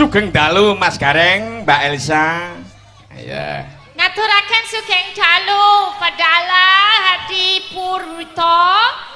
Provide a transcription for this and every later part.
Sugeng dalu, Mas Gareng, Mbak Elisa. Iya. Ngaturaken sugeng dalu padalah Hadi Purwito.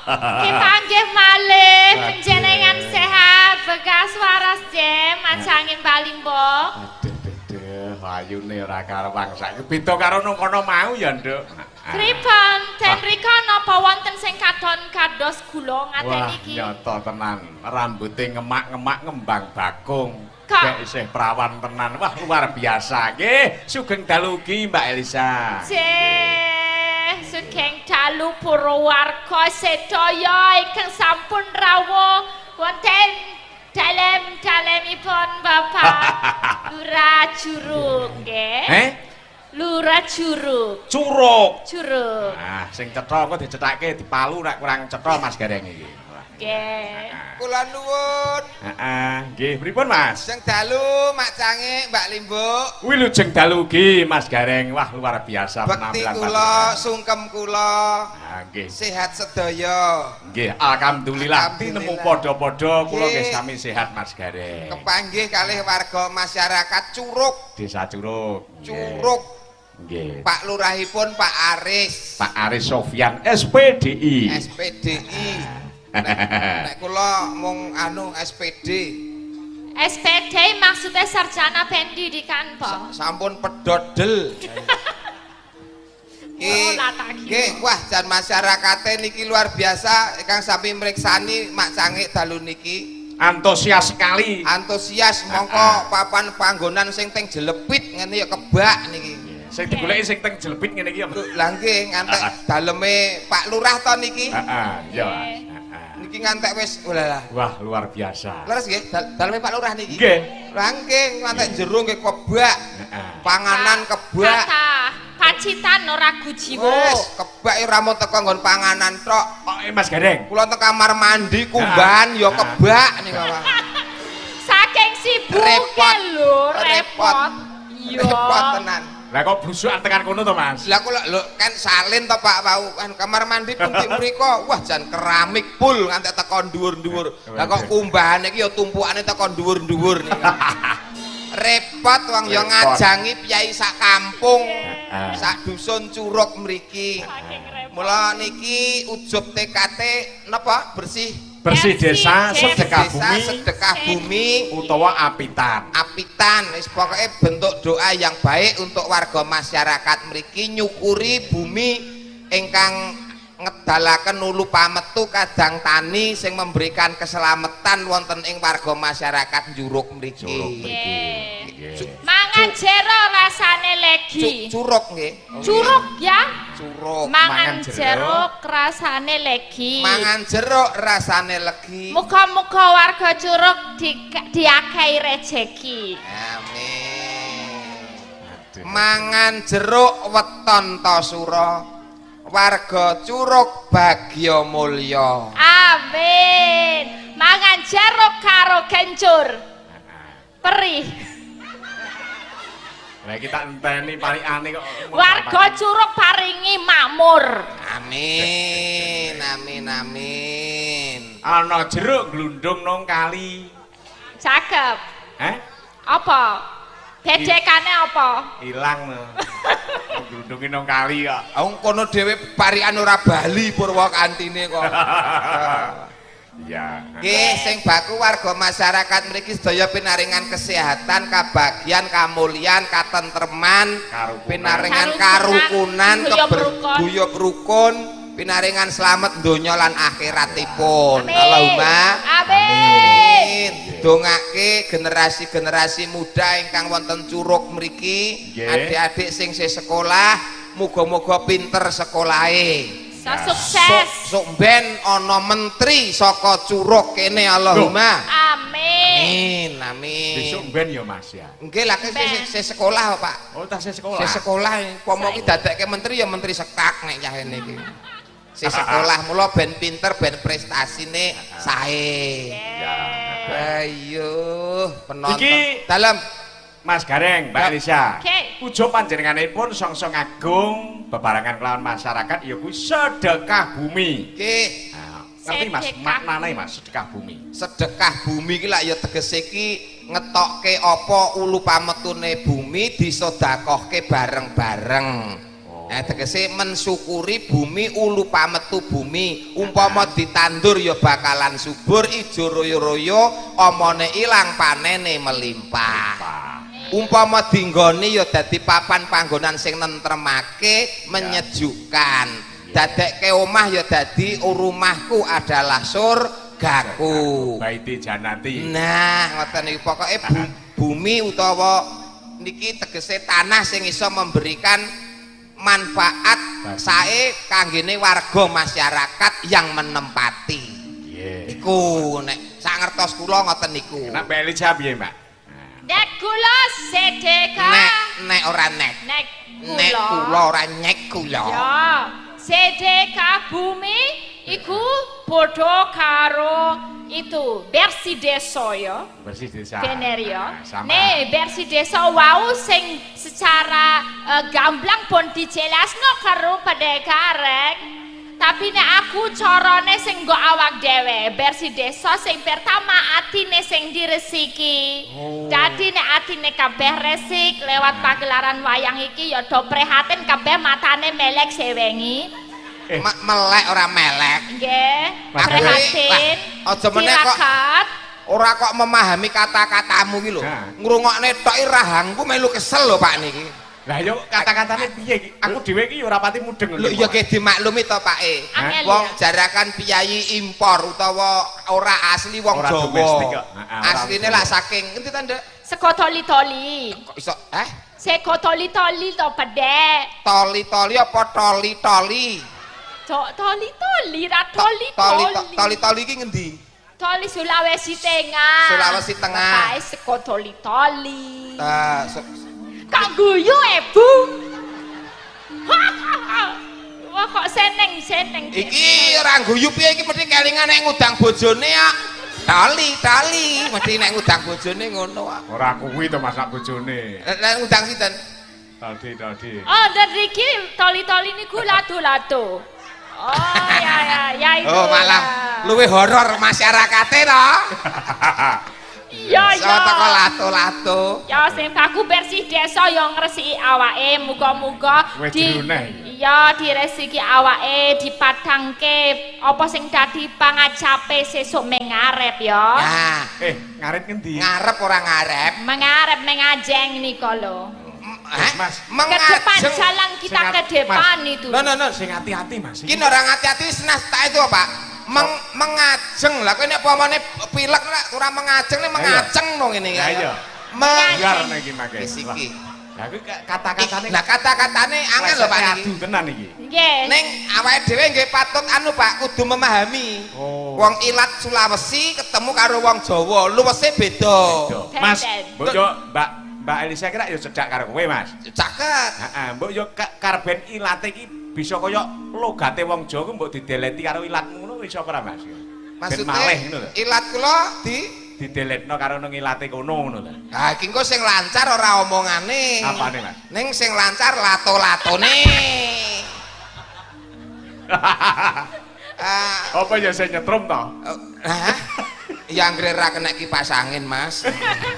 Kepanggih malih, panjenengan sehat, begas waras jem macange Mbak Limbo. Aduh, duh, ayune ora karuan saiki. Beda karo nang kono mau ya, Nduk. Pripun ten rika, napa wonten sing katon kados kula ngaten Wah, iki? Nyata tenan. Rambute ngemak-ngemak ngembang bakung. Kok? Kayak isih prawan tenan. Wah, luar biasa. Nggih, sugeng dalu ugi, Mbak Elisa. Cih, sugeng dalu para warga sedaya ingkang sampun rawuh wonten dalem-dalemipun Bapak Lurah Curug, nggih. Eh? Lurah Curug. Curug. Curug. Ah, sing cetha kok dicethake, dipalu nek kurang cetha Mas Gareng iki. Nggih. Kula nuwun. Heeh, nggih, pripun, Mas? Sugeng dalu, Mak Cangik, Mbak Limbuk. Wilujeng dalu ugi, Mas Gareng. Wah, luar biasa Bekti penampilan kula, panjenengan. Sungkem kula. Ah, nggih. Sehat sedaya. Nggih, alhamdulillah tinemu Alhamdulillah. Padha-padha kula nggih sami sehat, Mas Gareng. Kepanggih kalih warga masyarakat Curug. Desa Curug. Nggih. Curug. Nggih. Pak Lurahipun Pak Aris. Pak Aris Sofyan SPDI. SPDI. Nek kula mung anu SPD. SPD maksudnya sarjana pendidikan, Pak. Sampun pedhot del. Ki, Oh, lah tak kira. nggih, wah, jan masyarakate niki luar biasa ingkang sami mriksani Mak Cangik dalu niki. Antusias sekali. Antusias, mongko papan panggonan sing teng Jelepit ngene ya kebak niki. Sing digoleki sing teng Jelepit ngene iki ya. Lah nggih, ngantek daleme Pak Lurah to niki. Heeh, iya, Mas. Heeh. Niki ngantek wis walah. Wah, luar biasa. Leres nggih, daleme Pak Lurah niki. Nggih. Lah nggih, ngantek jero nggih kebak. Heeh. Panganan kebak. Kata Pacitan ora gujiwo. Wis, kebak ora mau teko nggon panganan tok. Oh, Mas Gareng. Kula teng kamar mandi kumbahan ya kebak niku, Pak. Saking sibuke Repot. Lho, Repot. repot. Iya. Repot tenan. Lah kok blusukan tekan kono to, Mas? Lah kula lho kan salin to, Pak, wau kan kamar mandi pundi mriko. Wah, jan keramik full ngantek teko dhuwur-dhuwur. Lah kok kumbahane iki ya tumpukane teko dhuwur-dhuwur niku. Repot wong ya Repot. Ngajangi piyai sak kampung, sak dusun Curug mriki. Saking repot. Mula niki ujub TKT napa bersih Bersih desa, Bersih sedekah desa, bumi, sedekah bumi utawa apitan. Apitan, wis pokoke bentuk doa yang baik untuk warga masyarakat mriki nyukuri bumi ingkang ngedalaken ulu pametu kadang tani sing memberikan keselamatan wonten ing warga masyarakat Njuruk mriki. Curug mriki. Nggih. Nggih. Mangan jeruk rasane legi. Curug nggih. Curug ya. Curug. Mangan Mangan jeruk. jeruk rasane legi. Mangan jeruk rasane legi. Muga-muga warga Curug diakehi rejeki. Amin. Aduh. Mangan jeruk weton ta sura. Warga Curug bagya mulya. Amin. Mangan jeruk karo kencur. Perih. Lah kita enteni palikane kok. Warga Curug paringi makmur. Amin. Amin, amin. Ana jeruk glundung nang kali. Cakep. Heh? Apa? Bedekane apa? Ilang no. Glundungi nang kali kok. Wong kono dhewe parikan ora bali Purwokantine kok. Iya. Nggih, sing baku warga masyarakat mriki sedaya pinaringan kesehatan, kabagyan, kamulyan, katentreman, Karukunan. Pinaringan karukunan, Karukunan, guyub rukun. Guyub rukun, pinaringan slamet donya lan akhiratipun. Amin. Allahumma Amin. amin. Dongake generasi-generasi muda ingkang wonten Curug mriki, adik-adik sing isih sekolah, muga-muga pinter sekolahe. Sukses. Sok ben ana menteri saka Curug kene, Allahumma. Amin. Amin, amin. Besok ben ya, Mas, ya. Nggih lah Ben. sih sekolah kok, Pak. Oh, tasih sekolah. Sih sekolah pomo ki dadekke menteri ya menteri sekak nek cah ngene iki. Sih sekolah, mula ben pinter, ben prestasine sae. Ya. Ayo penonton. Iki- Dalem. Mas Gareng, Mbak Ya. Elisa. Oke. Ujub panjenenganipun songsong agung bebarengan kelawan masyarakat ya kuwi sedekah bumi. Nggih. Nah, ngerti, Mas, Sedekah. Maknane, Mas, sedekah bumi? Sedekah bumi ki lak ya tegese ki ngetokke apa ulu pametune bumi disedekahke bareng-bareng. Oh. Nah, tegese mensyukuri bumi, ulu pametu bumi. Umpama ditandur ya bakalan subur, ijo royo-royo, omone ilang, panene melimpah. Umpama dinggoni ya dadi papan panggonan sing nentremake, menyejukkan. Dadekke omah ya dadi rumahku adalah surgaku. Baiti janati. Nah, ngoten niku pokoke bumi utawa niki tegese tanah sing iso memberikan manfaat sae kanggene warga masyarakat yang menempati. Iku nek sak ngertos kula ngoten niku. Nek Mbak Elisa piye, Mbak? Nek kula sedekah. Nek nek ora nek. Nek kula. Nek kula ora nyek kula. Ya, sedekah bumi iku padha karo itu bersih desa ya. Bersih desa. Bener ya. Nah, sama. Nih, bersih desa wau sing secara gamblang pun dijelasno karo Gareng. Tapi nek aku carane sing nggo awak dhewe, bersih desa sing pertama atine sing diresiki. Oh. Dadi nek atine kabeh resik lewat pagelaran wayang iki ya do prihatin kabeh, matane melek sewengi. Eh. Melek ora melek. Nggih, Mas prihatin. Wah, aja meneh kok. Tirakat. Ora kok memahami kata-katamu ki lho. Nah. Ngrungokne tok i rahangku melu kesel lho, Pak, niki. Lah yo kata-katane piye iki? Aku dhewe iki yo ora pati mudeng. Lho ya ge dimaklumi to, Pak e. Angel Wong ya. jarakan piyayi impor utawa ora asli wong Ora Jawa. domestik kok. Heeh, ora Asline Jawa. lah saking ngendi ta, Nduk? Seko toli-toli. Kok iso eh Seko toli-toli to, pedek. Toli-toli apa toli-toli? Toli-toli ra Toli toli-toli. toli-toli iki ngendi? Toli Sulawesi Tengah. Sulawesi Tengah. Bapake seko toli-toli. Ta Kok guyu e, Bu? Wah, kok seneng-seneng. Iki ora guyu piye, iki mesti kelingan nek ngundang bojone ya. Tali tali mesti nek ngundang bojone ngono ah. Ora kuwi to, Mas, sak bojone. Nek ngundang sinten? Tadi tadi. Oh, dan Riki toli-toli niku latu-latu. Oh, ya ya ya itu. Oh, malah luwih horor masyarakate to. Iya So iya. teko lato-lato. Ya sing baku bersih desa ya ngresiki awake, muga-muga Wis jerone. Iya, diresiki awake, dipadangke apa sing dadi pangacape sesuk mengarep ya. Nah, Eh, ngarit ngendi? Ngarep ora ngarep. Mengarep mengajeng nika lho. Hah? Mas. Ke depan, Mengajeng. jalan kita Sing ke depan itu. No no no. Sing hati-hati, Mas. Ki ora ngati-ati senas tak itu apa? Mengajeng. Lah kowe nek pomone pilek lah ora mengajeng, nek mengaceng no ngene Lah iya. Meng Biar nek iki make. Wis iki. Lah kuwi kata-katane Lah kata-katane angel lho, Pak, niki. Adu tenan iki. Nggih. Ning awake dhewe nggih patut anu, Pak, kudu memahami. Oh. Wong ilat Sulawesi ketemu karo wong Jawa, luwese beda. Beda. Mas, Benten. mbok yo Mbak Mbak Elisa kira yo cedak karo kowe, Mas. Caket. Heeh, mbok yo karben ilate iki bisa kaya logate wong Jawa ku mbok dideleti karo ilatmu ngono iso apa ora, Mas? Ben Maksudnya malih ngono lho. ilat kula di Dideletno karo nang ilate kono ngono lho. Ha iki engko sing lancar ora omongane. Apane, Mas? Ning sing lancar lato-latone. Ah, Apa ya sing nyetrum to? oh, hah? Ya anggere ra kena kipas angin, Mas.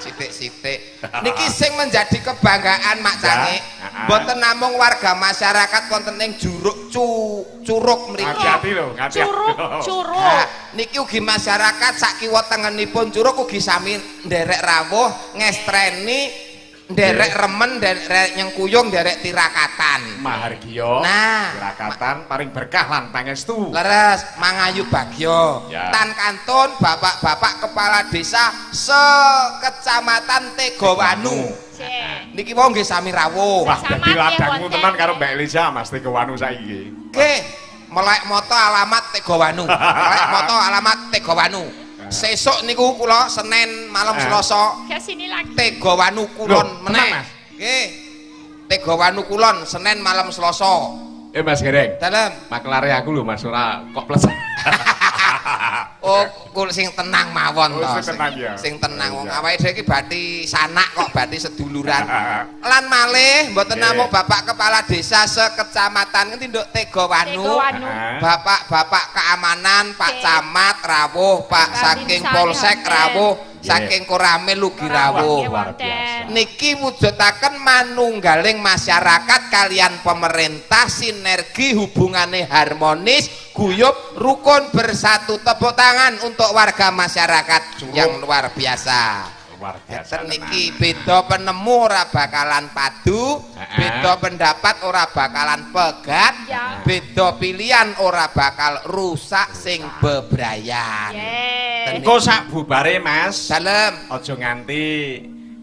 Sithik-sithik. Niki sing menjadi kebanggaan Mak Cangik, Ya, mboten namung warga masyarakat wonten ing Juruk Curug mriki. Hati-hati lho, hati-hati. Curug, curug. Ha, niki ugi masyarakat sak kiwa tengenipun curug ugi sami nderek rawuh, ngestreni, nderek remen, nderek nyengkuyung, nderek tirakatan. Mahargiya. Nah. Tirakatan paring berkah lan pangestu. Leres, mangayu bagyo. Ya. Tan kantun bapak-bapak kepala desa sekecamatan Tegowanu. Cek. Niki wong nggih sami rawuh. Wah, Sama dadi nggih ladangmu wonten. tenan karo Mbak Elisa, Mas, Tegowanu saiki. Nggih, melek moto alamat Tegowanu. Melek moto alamat Tegowanu. Sesuk niku kula Senin malam Eh. Selasa Ke sini lagi. Tegowanu Kulon Loh, meneh. tenang, Mas? Nggih. Tegowanu Kulon Senin malam Selasa. Eh, Mas Gareng, Dalem. makelare aku lho, Mas, ora kok plus. Oh, kul sing tenang mawon Oh, to. sing tenang ya. Sing tenang wong Iya. awake dhewe iki bati sanak kok, bati seduluran. Lan malih mboten namung Bapak Kepala Desa sekecamatan ngendi, Nduk? Tegowanu. Tegowanu. Heeh. Bapak-bapak keamanan, Pak Oke. Camat rawuh, Pak Babinsa saking Polsek wonten. rawuh, Nggih. Saking Koramil ugi rawuh. Luar biasa. Niki wujudaken manunggaling masyarakat kalian pemerintah, sinergi hubungane harmonis, guyub rukun bersatu. Tepuk tangan untuk warga masyarakat yang luar biasa. Luar biasa. Ngeten niki, beda penemu ora bakalan padu, beda pendapat ora bakalan pegat, beda pilihan ora bakal rusak sing bebrayan. Engko sak bubare, Mas. Dalem. Aja nganti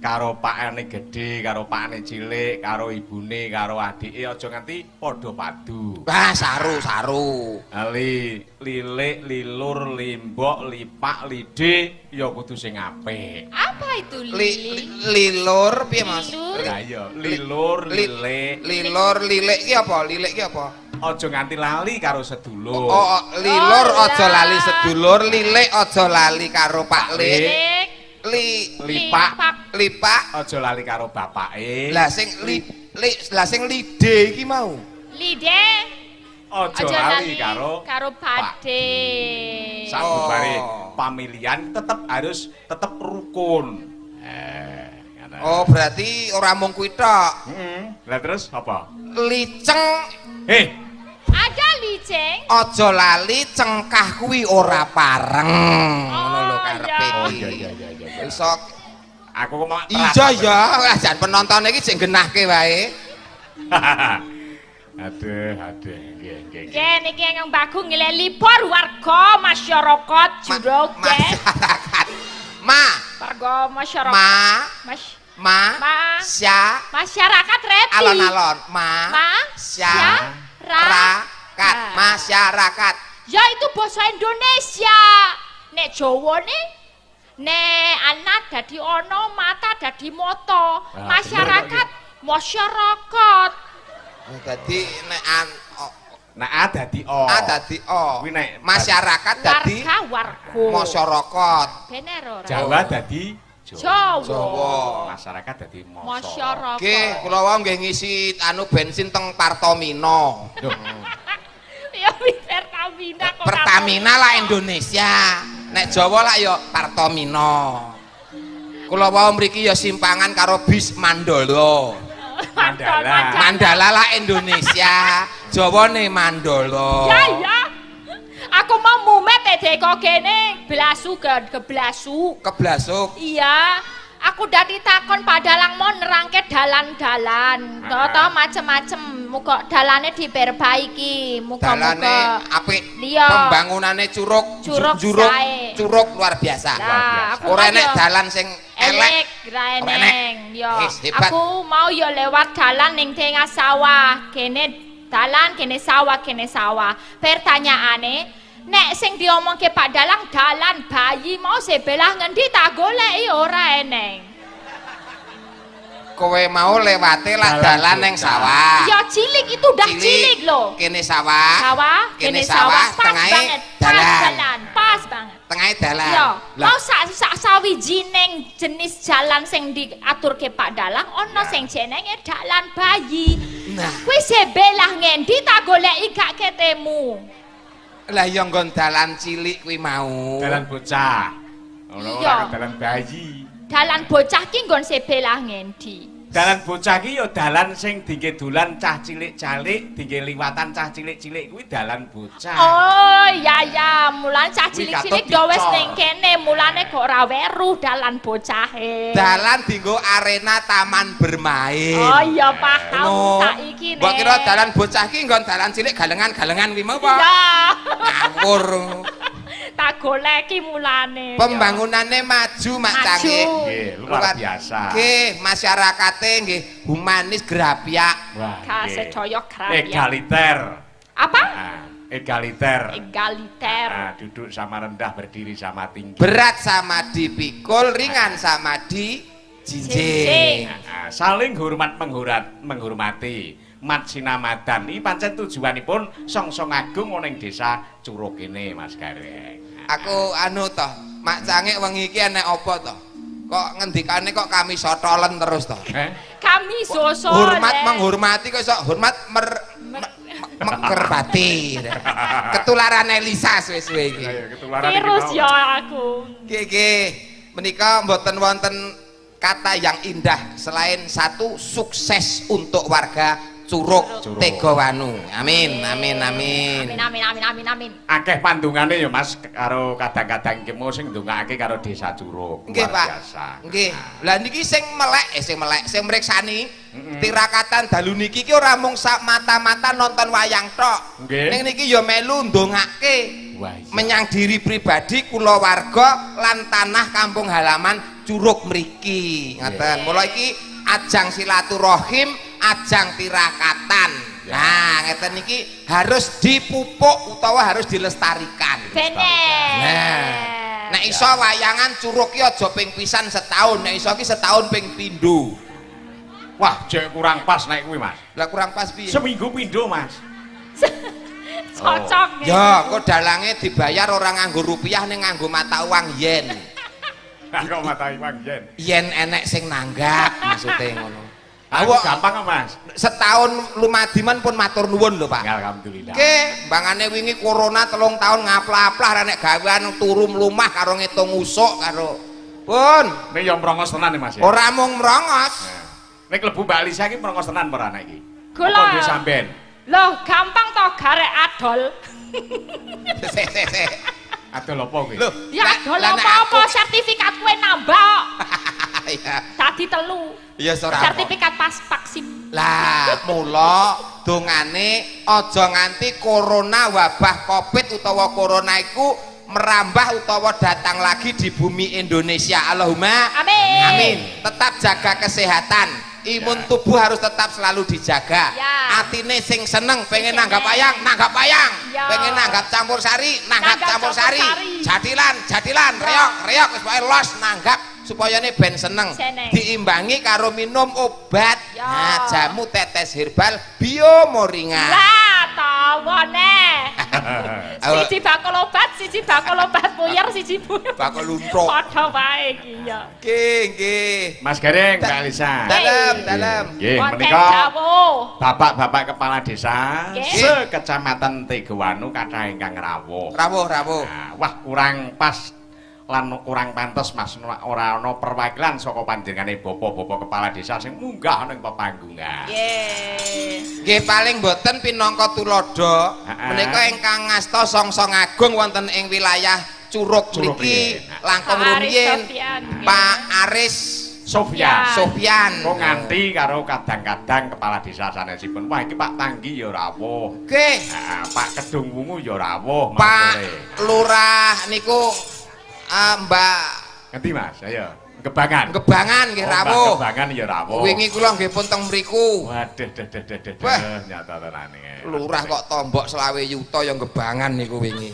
karo pakane gedhe, karo pakane cilik, karo ibune, karo adike aja nganti padha padu. Wah, saru saru. Ali, lilik, lilur, limbok, lipak, lide ya kudu sing apik. Apa itu Li, lili? Lilur piye, Mas? Lilur. Lah iya, lilur, lilik. Lilur lilik ki apa? Lilik ki apa? Aja nganti lali karo sedulur. Oh, lilur Oh, aja lali lah. sedulur, lilik aja lali karo Pak Lik. Lilik. Li Lipak. Lipak. Aja lali karo bapake. Lah sing li, li lah sing lide iki mau. Lide. Aja lali karo karo pade. Sabubare Oh. pamilihan tetep harus tetep rukun. Ngono. Oh, berarti ora mung kuwi tok. Heeh. Lah terus apa? Liceng. Eh, Ada liceng. Aja lali cengkah kuwi ora pareng. Ngono lho Oh, karepe iya. Oh iki. iya. Iso. Aku kok mau Iya ya, wah jan penonton iki sing genahke wae. Aduh, aduh, nggih, nggih. Nggih. Nggih, niki ingkang Bagong ngelih libur warga masyarakat Jurug nggih. Masyarakat. Ma, Warga masyarakat. ma, Mas, ma, ma, sya, masyarakat repi. Alon-alon, ma, Ma, sya, sya, ra, ra, kat, Ah. masyarakat. Ya itu bahasa Indonesia. Nek Jawa nih, nek anak dadi ono, mata dadi moto. Ah, Masyarakat, masyarakat. Dadi nek an o, Nek A dadi O. A dadi O. Kuwi nek masyarakat dadi Warga warga. masyarakat. Bener ora? Jawa dadi Jawa. Jawa. Jawa. Masyarakat dadi masa. Masyarakat. Nggih, kula wau nggih ngisi anu bensin teng Partomino. Duh, Ya Pertamina kok. Pertamina lah Indonesia. Nek Jawa lah ya Partomino. Kula wau mriki ya simpangan karo bis Mandala. Mandala. Mandala lah Indonesia, Jawane Mandala. Ya ya. Aku mau mumet e kok kene blasu ke keblasu. Keblasuk. Iya. Aku dadi takon padalang mau nerangke dalan-dalan. To to macem-macem. Muga dalane diperbaiki. Dalane Muga-muga. apik. Iya. Pembangunane curug, Curug juruk, sae. Curug luar biasa. Lah, aku Ora mau enek yo dalan sing elek. Elek, ra Ora eneng. enek. Yo, Wis, hebat. aku mau yo lewat dalan ning tengah sawah. Kene dalan, kene sawah, kene sawah. Pertanyaane, nek sing diomongke Pak Dalang dalan bayi mau sebelah ngendi tak goleki ora eneng. Kowe mau lewate lah Dalan dalan ning bocah. sawah. Ya cilik itu udah cilik loh. Kene sawah. Sawah, kene kene sawah, sawah, pas tengahe banget, pas dalan. Dalan, pas banget. Tengahe dalan. Iya, Lah, mau sak sak sawijining jenis jalan sing diaturke Pak Dalang ana sing jenenge dalan bayi. Nah. Kuwi sebelah ngendi tak goleki gak ketemu. Lah ya nggon dalan cilik kuwi mau. Dalan bocah. Ora Iya. ora dalan bayi. Dalan bocah ki nggon sebelah ngendi? Dalan bocah ki ya dalan sing dingge dolan cah cilik-calik, dingge liwatan cah cilik-cilik kuwi dalan bocah. Oh iya ya, mulane cah Kuwi cilik-cilik katut do wis dicor. ning kene, mulane kok ora weruh dalan bocahe. Dalan dinggo arena taman bermain. Oh iya paham Ngono. saiki nek. Mbok kira dalan bocah ki nggon dalan cilik galengan-galengan kuwi mau apa? Iya. Ngawur. Tak goleki mulane. Pembangunannya maju, Mak Maju. Cangik. Nggih, luar biasa. Nggih, masyarakate nggih humanis grapyak. Wah, nggih. Kasedaya grapyak. Egaliter. Apa? Ah, egaliter. Egaliter. Ah, duduk sama rendah, berdiri sama tinggi. Berat sama dipikul, ringan sama dijinjing. Jinjing. Ah, saling hormat menghormati. Mat sinamadan iki pancen tujuanipun songsong agung ana ing desa Curug kene, Mas Gareng. Aku anu toh, Mak Cangik wengi iki enek apa toh? Kok ngendikane kok kami sotolen terus toh? Eh? Kami soso. Hormat menghormati kok iso hormat mer mekerpati. Ketularan Elisa suwe-suwe iki. Ayo, ketularan iki Virus mau. ya aku. Nggih, nggih. Menika mboten wonten kata yang indah selain satu, sukses untuk warga Curug Curug. Tegowanu. Amin, amin, amin. Amin amin amin amin amin. Akeh pandungane ya Mas karo kadang-kadang iki mau sing ndongakake karo desa Curug. Nggih, Luar Pak. biasa. Nggih. Lah niki sing melek, sing mriksani tirakatan dalu niki ki ora mung sak mata-mata nonton wayang tok. Nggih. Ning niki ya melu ndongake Wah, iya. menyang diri pribadi, kula warga lan tanah kampung halaman Curug mriki. Ngaten. Mula iki ajang silaturahim, ajang tirakatan. Ya. Nah, ngeten niki harus dipupuk utawa harus dilestarikan. Bener. Nah, nek iso wayangan Curug ki aja ping pisan setahun, nek iso ki setahun ping pindho. Wah, jek kurang pas nek kuwi, Mas. Lah kurang pas piye? Seminggu pindho, Mas. Cocok nih. Ya, kok dalange dibayar ora nganggo rupiah ning nganggo mata uang yen. Kok mata uang yen. Yen enek sing nanggap maksude ngono. Aku Awak gampang kok, Mas. Setahun lumadiman pun matur nuwun lho, Pak. Alhamdulillah. Oke, bangane wingi corona 3 tahun ngaplah-aplah ra nek gawean turu mlumah karo ngitung usuk karo pun. Nek ya mrongos tenan nih, Mas ya. Ora mung mrongos. Nek klebu Mbak Alisa iki mrongos tenan apa ora nek iki? Kula. Apa duwe sampean? Loh, gampang toh garek adol. Sik sik sik. Adol apa kuwi? Loh, Ya adol lah nek apa-apa aku- sertifikat kowe nambah. Iya. Dadi telu. Iya ora. Sertifikat pas vaksin. Lah, mula dongane aja nganti corona wabah Covid utawa corona iku merambah utawa datang lagi di bumi Indonesia. Allahumma Amin. Amin. Tetap jaga kesehatan. Imun tubuh harus tetap selalu dijaga. Ya. Atine sing seneng pengen Sing nanggap seneng. wayang, nanggap wayang. Ya. Pengen nanggap campur sari, nanggap Nanggap campur campur sari. sari. Jathilan, jathilan, Ya. reog, reog wis pokoke los nanggap supaya ne ben seneng. Seneng. Diimbangi karo minum obat. Ya. Nah, jamu tetes herbal Bio Moringa. Lah, tawane. Siji bakul obat, siji bakul obat puyer, siji puyer. Bakul luntuk. Padha wae iki ya. Nggih, nggih. Mas Gareng, Mbak Alisa. Dalem, dalem. Nggih, Wonten menika dawuh. bapak-bapak kepala desa Nggih. sekecamatan Tegowanu kathah ingkang rawuh. Rawuh, rawuh. Nah, wah kurang pas lan kurang pantes Mas ora ana perwakilan saka panjenengane bapak-bapak kepala desa sing munggah ning pepanggungan. Nggih. Nggih paling boten pinangka tuladha Ha-ha. menika ingkang ngasta songsong agung wonten ing wilayah Curug Curug mriki riyin. langkung Pak Aris rumiyin Sofyan, nggih. Pak Aris Sofyan. Sofyan. Kok nganti karo kadang-kadang kepala desa sanesipun. Wah iki Pak Tanggi ya rawuh. Nggih. Nah, Pak Kedung Wungu ya rawuh. Pak Mas. Lurah niku Mbak Ngerti Mas? Ayo. Gebangan. Gebangan nggih Oh, Mbak rawuh. Gebangan ya rawuh. Wingi kula nggih pun teng mriku. Waduh, duh, duh, duh, duh, Wah. duh, nyata tenane. Lurah kok tombok 25 yuta ya gebangan niku wingi.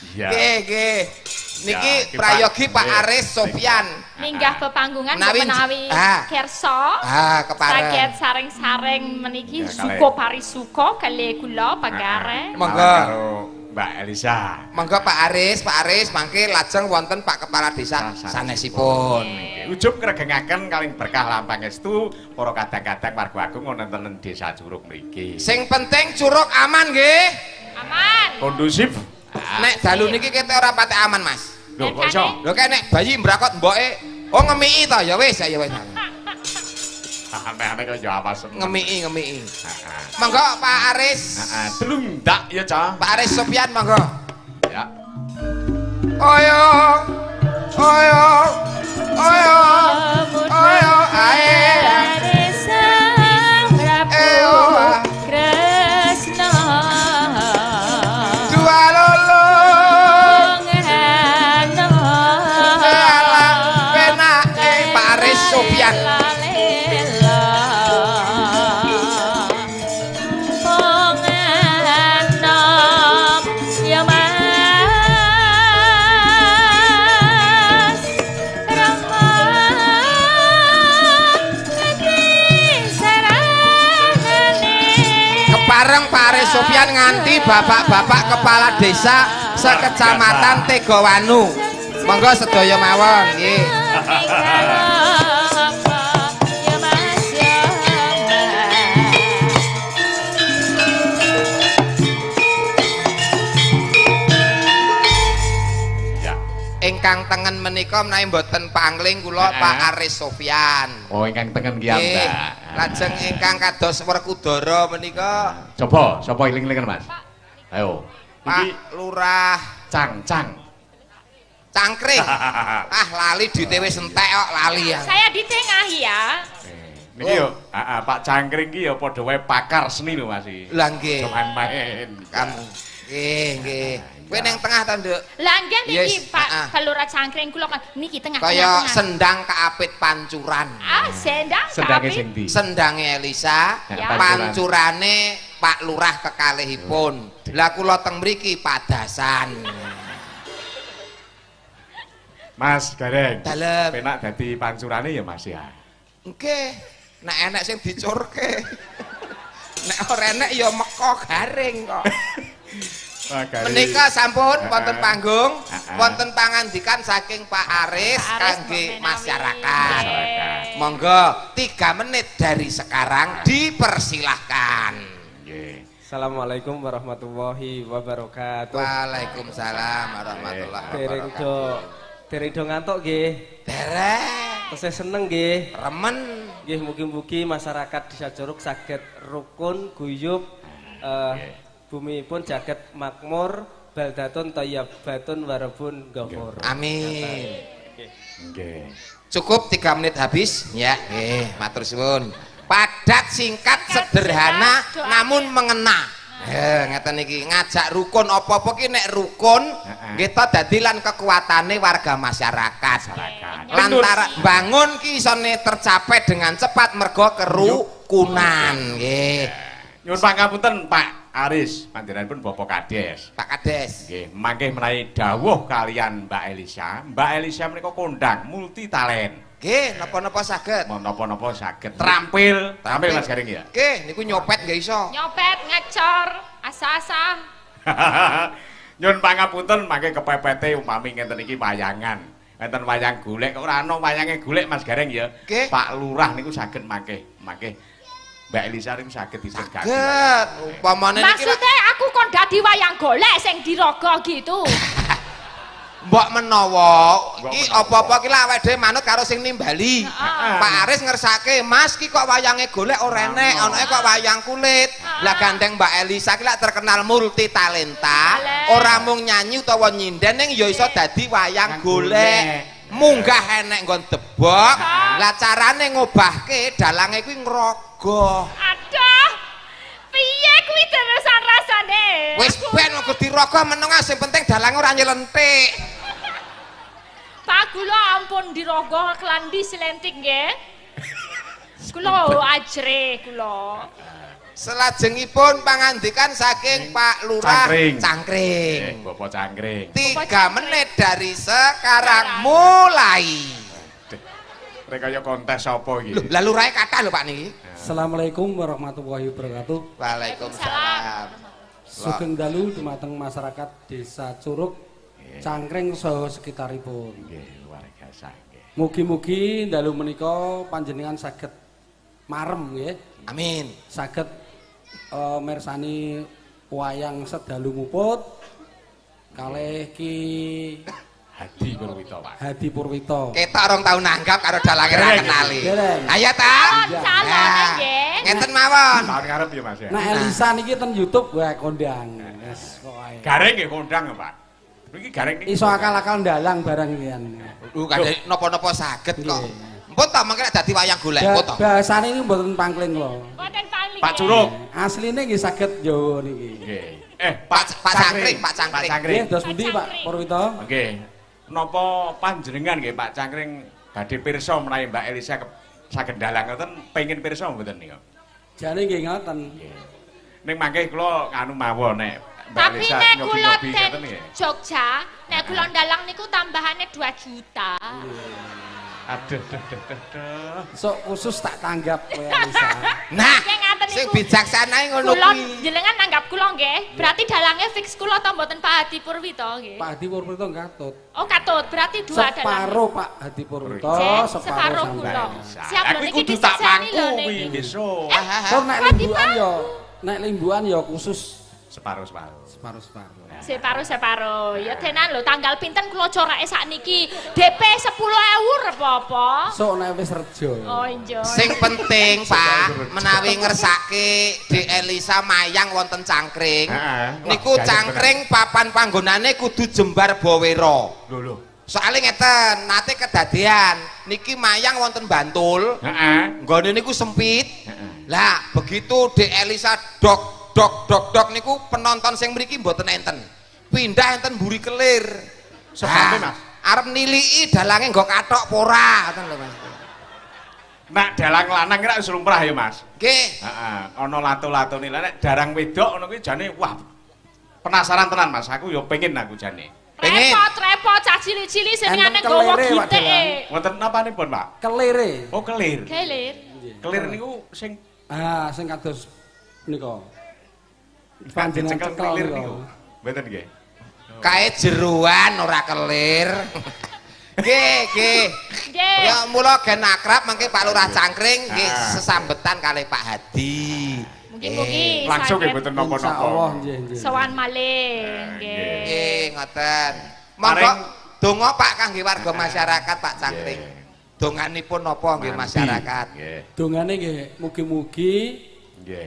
Iya. Nggih, nggih. Niki Ya, iki prayogi Pak Nggih. Aris Sofyan. Minggah pepanggungan Menawi- menawi Ah. kersa. Ah, kepareng. Saged saring-saring meniki Ya, kalih. suko parisuko kali kula Pak Gareng. Monggo. Karo Mbak Elisa. Monggo Pak Aris, Pak Aris mangke lajeng wonten Pak Kepala Desa sanesipun. Nggih, ujub ngregengaken kaling berkah lan pangestu para kadang-kadang warga agung wonten desa Curug mriki. Sing penting Curug aman nggih. Aman. Kondusif. Nek dalu niki ketok ora pati aman, Mas. Lho kok iso? Lho kae nek bayi mbrakot mboke, oh ngemiki to, ya wis ya wis. Aneh-aneh kok ya apa seneng. Ngemiki, ngemiki. Heeh. Monggo Pak Aris. Heeh, telundak ya, Cah. Pak Aris Sofyan monggo. Ya. Oyo. Oyo. Oyo. Oyo ae. Eo. Kresna. Dua lolo. Alah penake Pak Aris Sofyan. Ya Mas Rama ngendi sarangane. Kepareng Pak Aris Sofyan nganti bapak-bapak kepala desa sekecamatan Tegowanu. Monggo sedaya mawon nggih. Ya Mas ya Mas. Ya. Ingkang tengen menika menawi mboten pangling kula Pak Aris Sofyan. Oh, ingkang tengen ki Nggih. Mbak. Lajeng ingkang kados Werkudara menika Coba, sapa eling-elingan, Mas? Ayo. Pak Iki Lurah Cang-cang. Cangkring. Ah, lali duite wis entek kok lali ya. Saya di tengah ya. Niki yo, heeh, Pak Cangkring ki ya padha wae pakar seni lho, Mas iki. Lah nggih. Aja main-main. Kamu. Nggih, nggih. Kowe ning tengah ta, Nduk? Lah nggih niki Yes, Pak ah. Lurah Cangkring kula kan niki tengah Kaya tengah. Tengah. sendang kaapit pancuran. Ah, sendang Sendange kaapit. sing ndi? Sendange Elisa, Ya. pancurane Pak Lurah kekalihipun. Lah kula teng mriki padasan. Mas Gareng. Dalem. Penak dadi pancurane ya, Mas ya. Nggih, nek enek sing dicurke. Nek ora enek ya meko garing kok. Wah, garing. Menika sampun wonten panggung, wonten pangandikan saking Pak Aris Pak Aris kangge Mbok Menawi. masyarakat. Masyarakat. Monggo 3 menit dari sekarang dipersilahkan. Nggih. Assalamualaikum warahmatullahi wabarakatuh. Waalaikumsalam warahmatullahi Dereng wabarakatuh. do ngantuk nggih. Dereng Tesih seneng nggih. remen. Nggih, mugi-mugi masyarakat Desa Curug saged rukun, guyub, bumi pun jagat makmur, baldatun thayyibatun warabun ghafur. Amin. Nggih. Cukup 3 menit habis ya. Nggih, matur suwun. Padat, singkat, Singkat, sederhana jelas, doanya. namun mengena. Ngeten iki ngajak rukun apa-apa ki nek rukun nggih to dadi lan kekuatane warga masyarakat. Masyarakat. Lantara bangun ki isone tercapai dengan cepat mergo kerukunan nggih. Nyuwun pangapunten Pak Aris, panjenenganipun Bapak Kades. Pak Kades. Nggih, mangke menawi dawuh kalian Mbak Elisa. Mbak Elisa menika kondang multi talent. Nggih, napa-napa saged. Menapa-napa saged. Terampil, terampil Mas Gareng ya. Nggih, niku nyopet nggih iso. Nyopet, ngecor, asa-asa. Nyuwun pangapunten mangke kepepete upami ngenten iki wayangan. Enten wayang golek kok ora ana wayange golek Mas Gareng ya. Nggih. Pak Lurah niku saged mangke, mangke Mbak Elisa niku saged dipun ganti. Saged. Upamane niki lak- Maksudnya aku kon dadi wayang golek sing diraga gitu. Mbok menawa Mbok iki menawa. apa-apa ki lak awake dhewe manut karo sing nimbali. Pak Aris ngersake, "Mas ki kok wayange golek ora enek, anake kok wayang kulit." Lah gandeng Mbak Elisa ki lak terkenal multi talenta, Talent. ora mung nyanyi utawa nyinden ning ya iso dadi wayang Wayang golek. golek. Munggah enek nggon debok. Lah carane ngobahke dalange kuwi ngrogoh. Aduh. Piye kuwi terusan rasane? Wis ben kok dirogoh meneng ah, sing penting dalange ora nyelentik. Pak kula ampun dirogoh klandi selentik nggih. Kula ajre kula. Selajengipun pangandikan saking Pak Lurah Cangkring. Cangkring. Bapak Cangkring. 3 menit dari sekarang mulai. Rek kaya kontes apa iki? Loh, lah lurahe kathah lho Pak niki. Assalamualaikum warahmatullahi wabarakatuh. Waalaikumsalam. Sugeng dalu dumateng masyarakat Desa Curug, Cangkring saha sekitaripun. Nggih, luar biasa nggih. Mugi-mugi dalu menika panjenengan saged marem nggih, Amin. saged mirsani wayang sedalu muput kalih Ki Hadi Purwito, Pak. Hadi Purwito. Ketok rong tau nanggap karo dalange ra kenali. Dereng. Ayo ta. Calon calone nggih. Ngeten mawon. Tahun ngarep ya, Mas ya. Nah Elisa niki ten YouTube wae kondang. Wis pokoke. Gareng nggih kondang ya, Pak. Niki gareng niki. Iso akal-akal ndalang barang iki kan. Kadhe napa-napa saged kok. Nggih. Mpun ta mangke nek dadi wayang golek pun ta. Bahasane ini mboten pangling lho. Mboten paling. Pak Curug. Asline nggih saged Jawa niki. Nggih. Pak Cangkring, Pak Cangkring. Pak Cangkring. Nggih, dos pundi Pak Purwito? Nggih. Napa panjenengan nggih Pak Cangkring badhe pirsa menawi Mbak Elisa saged dalang ngoten pengin pirsa mboten nika? Jane nggih ngoten. Nggih. Ning mangke kula anu mawon nek Mbak Tapi Elisa nek kula nyobi-nyobi ten ngoten nggih. Jogja, nek kula ndalang niku tambahane 2 juta. Aduh, duh, duh, duh, duh. Sok khusus tak tanggap kowe Elisa. Nah, Nggih ngaten sing niku. bijaksana ngono Kula kuwi. jenengan nanggap kula nggih. Berarti dalange fix kula to mboten Pak Hadi Purwito nggih. Pak Hadi Purwito katut. Oh katut, berarti dua dalang. Separo Pak Hadi Purwito, Cek, separo separo kula. sampean. Siap lho Aku niki kudu tak disekseni pangku lho kuwi niki. besok. Tur nek Kok limbukan yo, nek limbukan yo khusus Separuh-separuh. Separo-separo. Separo-separo. Ya tenan lho, tanggal pinten kula corake sakniki. DP 10.000 apa-apa. Sok nek wis rejo. Oh iya. Sing penting, Pak, menawi ngersake Dek Elisa mayang wonten Cangkring. Heeh. Wah, Niku gayeng Cangkring papan panggonane kudu jembar bawera. Lho lho. Soale ngeten, nate kedadean niki mayang wonten Bantul. Heeh. Nggone niku sempit. Heeh. Lah, begitu Dek Elisa dok dok dok dok niku penonton sing mriki mboten enten. Pindah enten mburi kelir. Sebabe, Lah, Mas? Arep niliki dalange nggo kathok apa ora, ngoten lho Mas. Nek dalang lanang ora wis lumrah ya, Mas. Nggih. Heeh, ana lato-latone. Lah nek darang wedok ngono kuwi jane wah penasaran tenan Mas. Aku ya pengen aku jane. Pengen. Repot, repot cah cilik-cilik senengane Enten nggawa kelere, Pak gitik. Dalang. Wonten napanipun, Pak? Kelere. Oh, kelir. Kelir. Kelir niku sing Ah, sing kados nika. Panjenengan dicekel cekel kelir nika. niku. Mboten nggih. Kae jeroan ora kelir. Nggih, nggih. Nggih. Ya mula gen akrab mangke Pak Lurah Cangkring nggih Ah. sesambetan kalih Pak Hadi. Mugi-mugi Langsung nggih saged mboten napa-napa. Insyaallah nggih nggih. sowan malih. Nggih. Nggih, ngoten. Monggo Paring- donga Pak kangge warga masyarakat Pak Cangkring. Nggih. Donganipun napa nggih Mandi. masyarakat? Nggih. Dongane nggih mugi-mugi Nggih.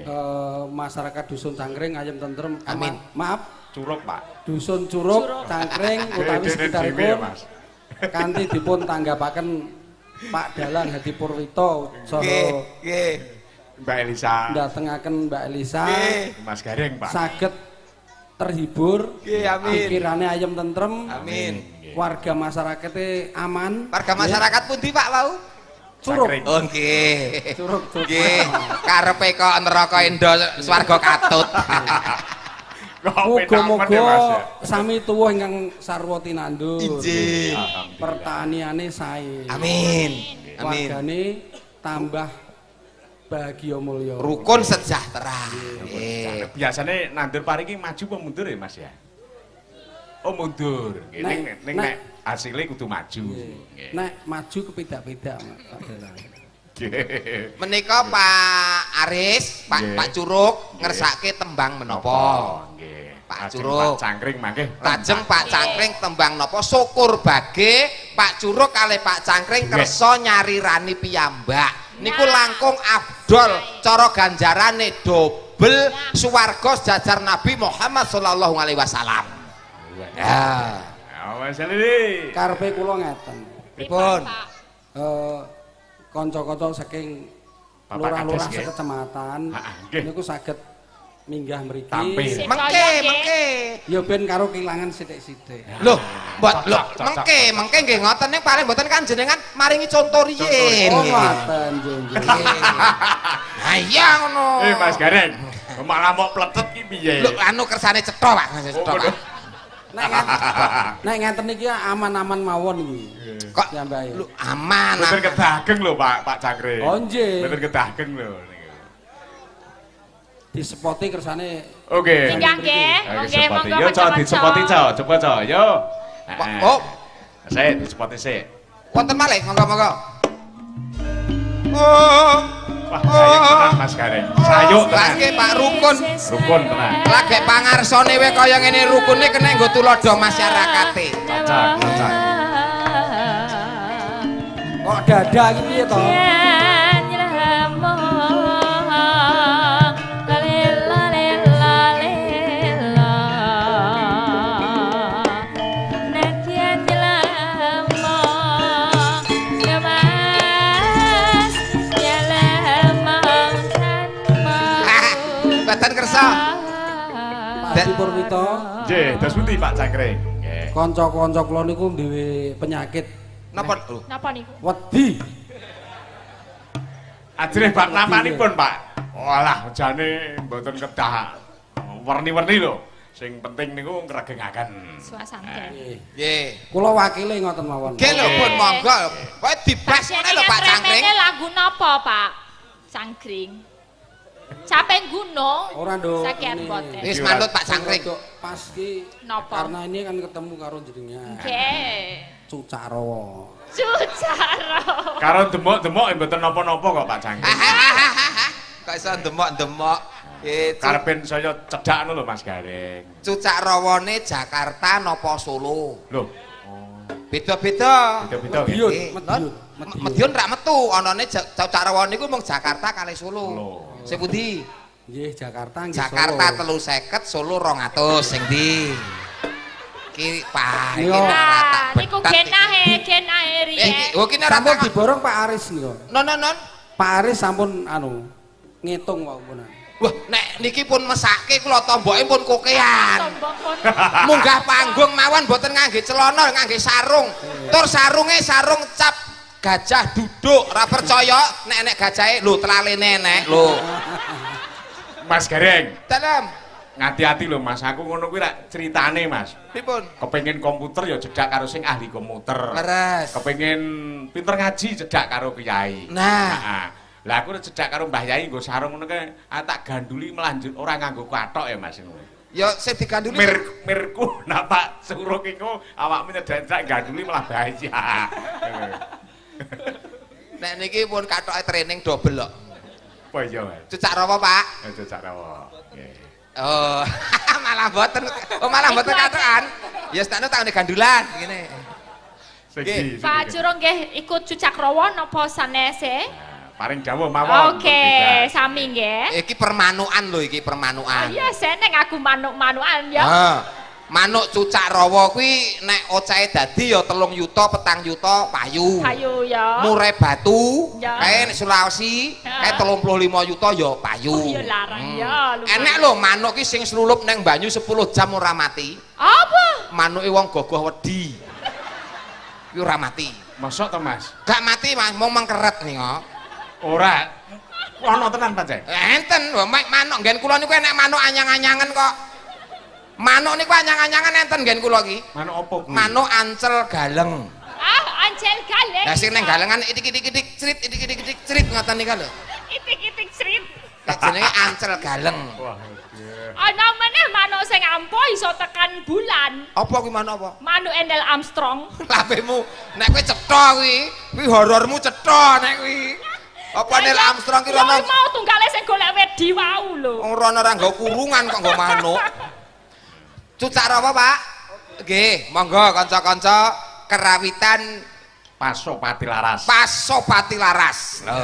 Masyarakat dusun Cangkring ayem tentrem. Amin. Maaf, Curug, Pak. dusun Curug, Curug. Cangkring utawi Dene dhewe ya, sekitaripun Mas. kanthi dipun tanggapaken Pak Dalang Hadi Purwito Nggih, saha nggih. Mbak Elisa. ndatengaken Mbak Elisa Nggih. Mas Gareng, Pak. saged terhibur, Nggih, amin. pikirane ayem tentrem, Amin. Nggih. warga masyarakate aman. Warga masyarakat pundi Pak wau? Curug. Cangkring. Oh nggih. Curug, Curug. Nggih, karepe kok neraka endo swarga katut. Kok penak men Muga-muga ya, Mas ya. sami tuwuh ingkang sarwa tinandur. Injih. Alhamdulillah. Pertaniane sae. Amin. Amin. Wargane tambah bahagia mulya. Rukun sejahtera. Nggih. Biasane nandur pari iki maju apa mundur ya, Mas ya? Oh, mundur. Nggih, ning Nek- ning nek- nek hasilnya kudu maju. Nggih. Nek maju kepedak-pedak Pak Dalang. Nggih. Menika Pak Aris, Pak Nggih. Pak Curug ngersake tembang menapa? Nggih. Pak Lajeng Curug. Pak Cangkring mangke. Lajeng Pak Cangkring tembang napa? Syukur bage Pak Curug kalih Pak Cangkring Nggih. kersa nyarirani piyambak. Niku langkung afdol cara ganjarane dobel suwarga sejajar Nabi Muhammad sallallahu alaihi wasallam. Ya. Ya, Mas Lili. Karepe kula ngeten. Pripun? Pak. Kanca-kanca saking Bapak lurah-lurah Kades, nggih. sekecamatan Ha, nggih. niku saged minggah mriki. Tampil. Sik. Mengke, Saya, nggih. mengke. Ya ben karo kehilangan sithik-sithik. Loh, mbot Cocok, lho, cocok. mengke, mengke nggih ngoten ning paling mboten kan jenengan maringi conto riyin. Oh ngoten nggih nggih. Nah iya ngono. Eh Mas Gareng, malah mau pletet ki piye? Lho anu kersane cetha, Pak, kersane Oh, cetha, Pak. ngono. Nek ngeten iki aman-aman mawon iki. Kok Piyambake. lho aman. Mboten aman. kedageng lho Pak, Pak Cangkring. Oh, nggih. Mboten kedageng lho niku. Disepoti kersane Oke. Minggah nggih. Oke, Oke, sepoti. monggo Yo, Cok, kanca-kanca. disepoti, Cok. Coba, Cok. Yo. Pak, oh. Sik, disepoti sik. Wonten malih, monggo-monggo. Oh. Wah, gayeng tenan Mas Gareng. Sayuk Lah tenan. nggih Pak rukun. Rukun tenan. Lagi pangarsane we kaya ngene rukune kena nggo tuladha masyarakate. Cocok, cocok. Kok dada iki piye to? Mboten kersa. Pak Hadi Purwito, Nggih, dos pundi Pak Cangkring? Nggih. kanca-kanca kula niku duwe penyakit Napa lho? Napa niku? wedi. Ajrih bab namanipun, Pak. Walah, jane mboten kedah werni-werni lho. Sing penting niku ngregengaken. Suasana. Nggih. Nggih. Kula wakile ngoten mawon. Nggih lho pun monggo. Pokoke dibas ngene lho Pak Cangkring. Remene lagu napa, Pak? Cangkring. Capek gunung. Ora, Nduk. Saking Ini. boten. Wis manut Pak Cangkring. Rodok pas ki Napa? karena ini kan ketemu karo jenengan. Nggih. Cucarowo. Cucaro. Karo demok-demok mboten napa-napa kok Pak Cangkring. Kok iso demok-demok. Karepen saya cedhak ngono lho Mas Gareng. Cucak rawane Jakarta napa Solo? Lho, Beda-beda. beda-beda nggih. Madiun, Eh, Madiun, Madiun. Madiun rak metu, anane Cucak Rawa niku mung Jakarta kalih Solo. Solo. Sing pundi? Nggih, Jakarta nggih Jakarta Solo. 350, Solo 200 sing ndi? Ki Pak, iki Iya. ora tak Nah, niku betat iki. genahe, genahe Eh, iki riyen. oh ki ora Sampun tak. diborong Pak Aris niku. Non non non. Pak Aris sampun anu ngitung wau pun. Wah, nek niki pun mesake kula tomboke pun kokean. Tombok pun. Munggah panggung mawon mboten ngangge celana, ngangge sarung. Tur sarunge sarung cap gajah duduk, ora percaya nek enek gajahe lho telalene enek lho. Mas Gareng, Dalem. ngati-ati lho Mas, aku ngono kuwi rak ceritane Mas. Pripun? Kepengin komputer ya cedak karo sing ahli komputer. Leres. Kepengin pinter ngaji cedak karo kiai. Nah. Heeh. Lah aku cedak karo Mbah Yai nggo sarung ngono kae, ah, tak ganduli melanjut ora nganggo kathok ya Mas ngono. Ya sing diganduli Mirku nak Pak Suruk iku awakmu nyedak-nyedak ganduli malah bahaya. Nek niki pun kathoke training double kok. Apa iya Mas? Cucak rawa, Pak. Cucak rawa. Nggih. Oh, malah mboten. Oh, malah mboten kathokan. Ya sakno tak gandulan ngene. Sing Nggih. ndi, sing Pak ndi? Curug nggih ikut cucak rawa napa sanese? Nah, paring dawuh mawon. Oke, sami nggih. Iki permanukan lho iki Oh permanukan. iya seneng aku manuk-manukan ya. Ah, manuk cucak rawa kuwi nek ocahe dadi ya 3 yuta, 4 yuta payu. Payu ya. Murai batu, Ya. kae nek Sulawesi, kae 35 yuta ya payu. Oh, ya larang ya, lumayan. Enek lho manuk ki sing slulup neng banyu 10 jam ora mati. Apa? Manuke wong gogoh wedi. Kuwi ora mati. Mosok to Mas? Gak mati Mas, mung mengkeret nih kok. Ora. Ono tenan pancen. Enten, lho manuk nggen kula niku enek manuk anyang-anyangan kok. Manuk niku anyang-anyangan enten nggen kula iki. Manuk apa kuwi? Manuk ancel galeng. Ah, ancel galeng. Lah sing neng galengan itik-itik-itik cerit itik-itik-itik cerit ngoten nika lho. Itik-itik cerit. Lah jenenge ancel galeng. Wah. iya. Ana meneh manuk sing ampuh iso tekan bulan. Apa kuwi manuk apa? Manuk Neil Armstrong. Lambemu nek kowe cetha kuwi, kuwi horormu cetha nek kuwi. Apa Neil Armstrong ki Ya rono mau tunggale sing golek wedi wau lho. wong rono ora nggo kurungan kok nggo manuk. Cucak rawa, Pak? Nggih, monggo kanca-kanca kerawitan Pasopati Laras. Pasopati Laras. Lho,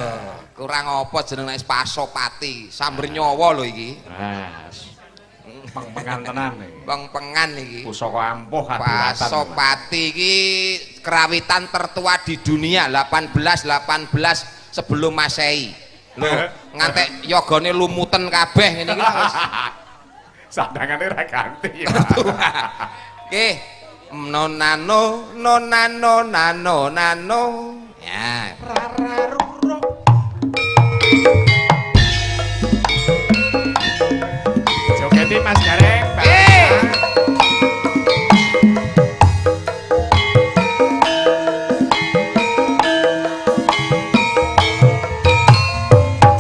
kurang apa jeneng nek Pasopati? Samber nyawa lho iki. Mas. Peng-pengan tenan iki. Peng-pengan iki. Pusaka ampuh adiwatan. Pasopati iki kerawitan tertua di dunia 1818 sebelum Masehi. Lho, ngantek yogane lumuten kabeh ngene iki lah wis. Sandangane ra ganti. Oke. No nano no nano nano nano. Ya. Jogeti Mas Gareng. Eh.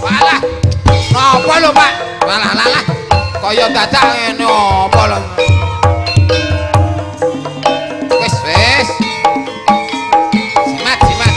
Walah. Napa lho, Pak? Walah lalah. Kaya dadak ngene apa lho? Wis, wis. Simat, simat.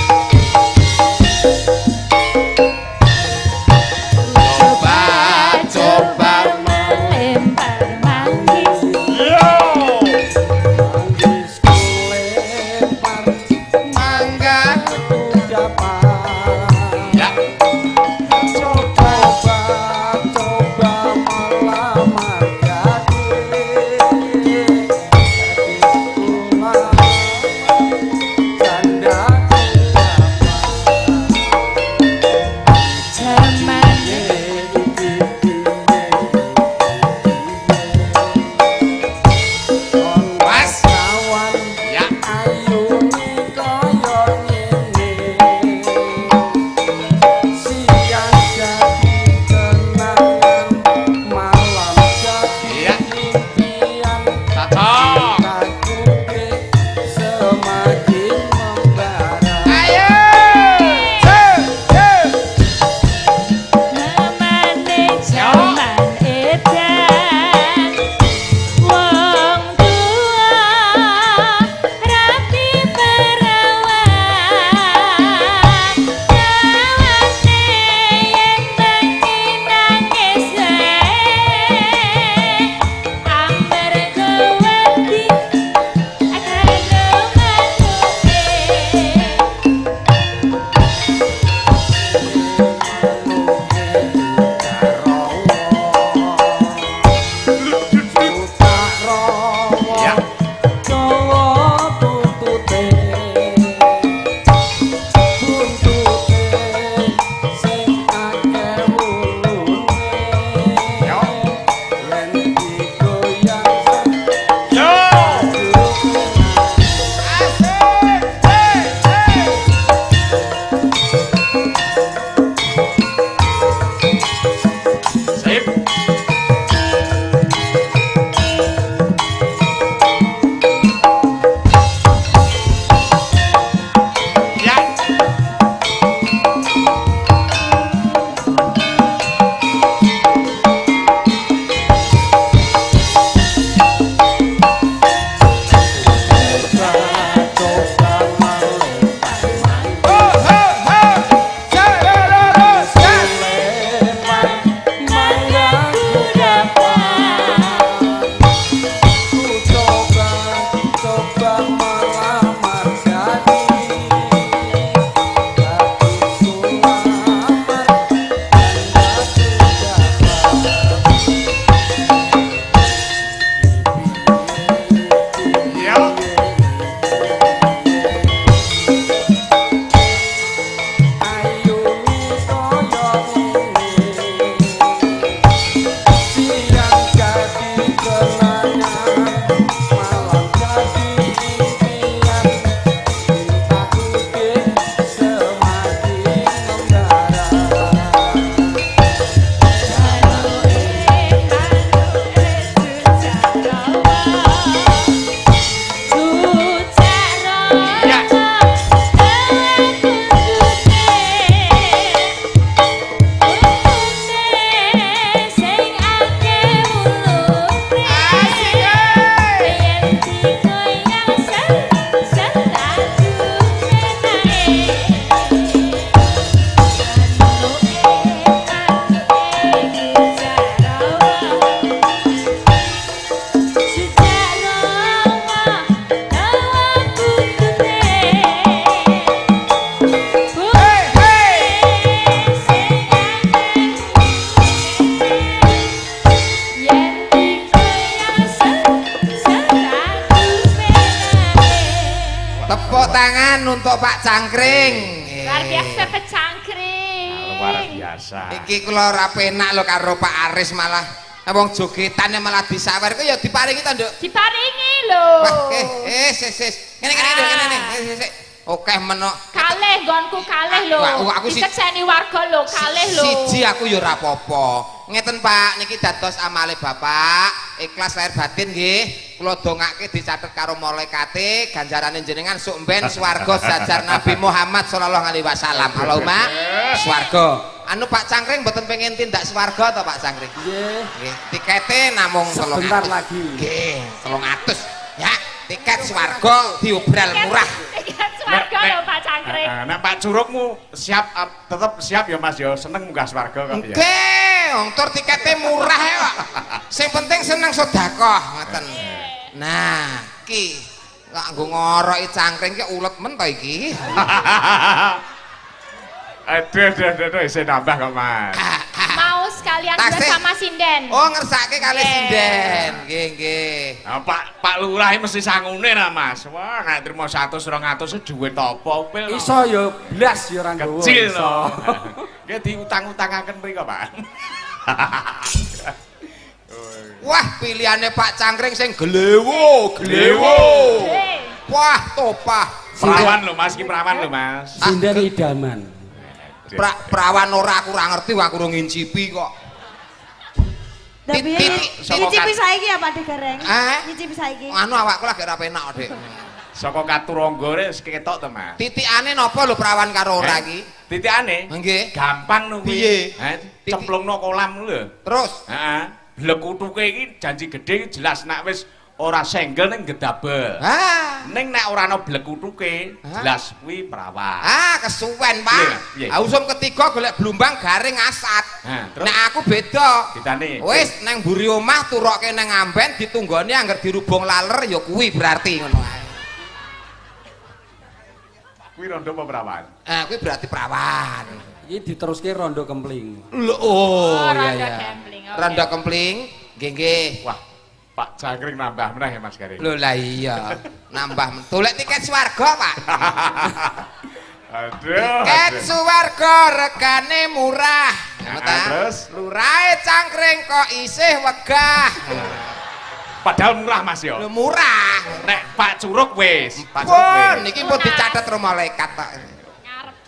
tangan untuk Pak Cangkring. Luar biasa Pak Cangkring. Luar biasa. Iki kula ora penak lho karo Pak Aris malah wong jogetane malah disawer ku ya diparingi to, Nduk. Diparingi lho. Wah, sis sis. Ngene ngene Nduk, ngene ngene. Sik. Okeh menok. Kalih nggonku kalih lho. Aku Disekseni warga lho, kalih lho. Siji aku ya ora apa-apa. Ngeten Pak, niki dados amale Bapak, ikhlas lahir batin nggih. Kula dongake dicatet karo malaikate, ganjarane jenengan sok mben swarga jajar Nabi Muhammad sallallahu alaihi wasallam. Allahumma swarga. Anu Pak Cangkring mboten pengen tindak swarga to Pak Cangkring? Nggih. Nggih, tikete namung 300. Sebentar lagi. Nggih, 300. Ya, tiket swarga diobral murah. Tiket swarga lho Pak Cangkring. Nek Pak Curugmu siap tetep siap ya Mas ya, seneng munggah swarga kok ya. Nggih, wong tur tikete murah ya kok. Sing penting seneng sedekah ngoten. Nah, iki kok nggo ngoroki cangkring ki ulet men to iki. Aduh, aduh, aduh, aduh, isih nambah kok Mas. Mau sekalian juga sama sinden. Oh, ngersake kalih sinden. Nggih, nggih. Nah, Pak Lurah mesti sangune ra Mas. Wah, nek trimo 100 200 dhuwit apa pil. Iso ya blas ya ora nggawa. Kecil no. Nggih diutang-utangaken mriko, Pak. Wah, pilihane Pak Cangkring sing glewo, glewo. Wah, topah. Perawan lho Mas, iki perawan lho Mas. Sinden idaman. Perawan ora aku ora ngerti, aku ora ngincipi kok. Tapi nyicipi saiki ya Pak Gareng? Nyicipi saiki. Anu awakku lagi ora penak, Dik. Saka katurangga wis ketok to, Mas. Titikane napa lho perawan karo ora iki? Titikane? Nggih. Gampang no kuwi. Piye? Cemplungno kolam lho. Terus? Heeh. Blekutuke iki janji gedhe iki jelas nek wis ora senggel ning gedabel. Ha. Ning nek ora ana blekutuke jelas kuwi perawan. Ah, kesuwen, Pak. Piye? Usum ketiga golek blumbang garing asat. Terus? Nek aku beda. Bedane. Wis nang mburi omah turoke nang amben ditunggoni angger dirubung laler ya kuwi berarti ngono ae. Kuwi rondo apa perawan? Ah, kuwi berarti perawan. Iki diteruske rondo kempling. Lho, oh, iya iya. Rondo Rondo kempling, nggih nggih. Wah, Pak Cangkring nambah meneh ya Mas Gareng. Lho lah iya, nambah golek tiket swarga, Pak. Aduh. Tiket swarga regane murah. Ngono ta? Terus lurahe Cangkring kok isih wegah. Padahal murah Mas ya. Lho murah. Nek Pak Curug wis, Pak Curug Pun wis. niki pun dicatet karo malaikat tok.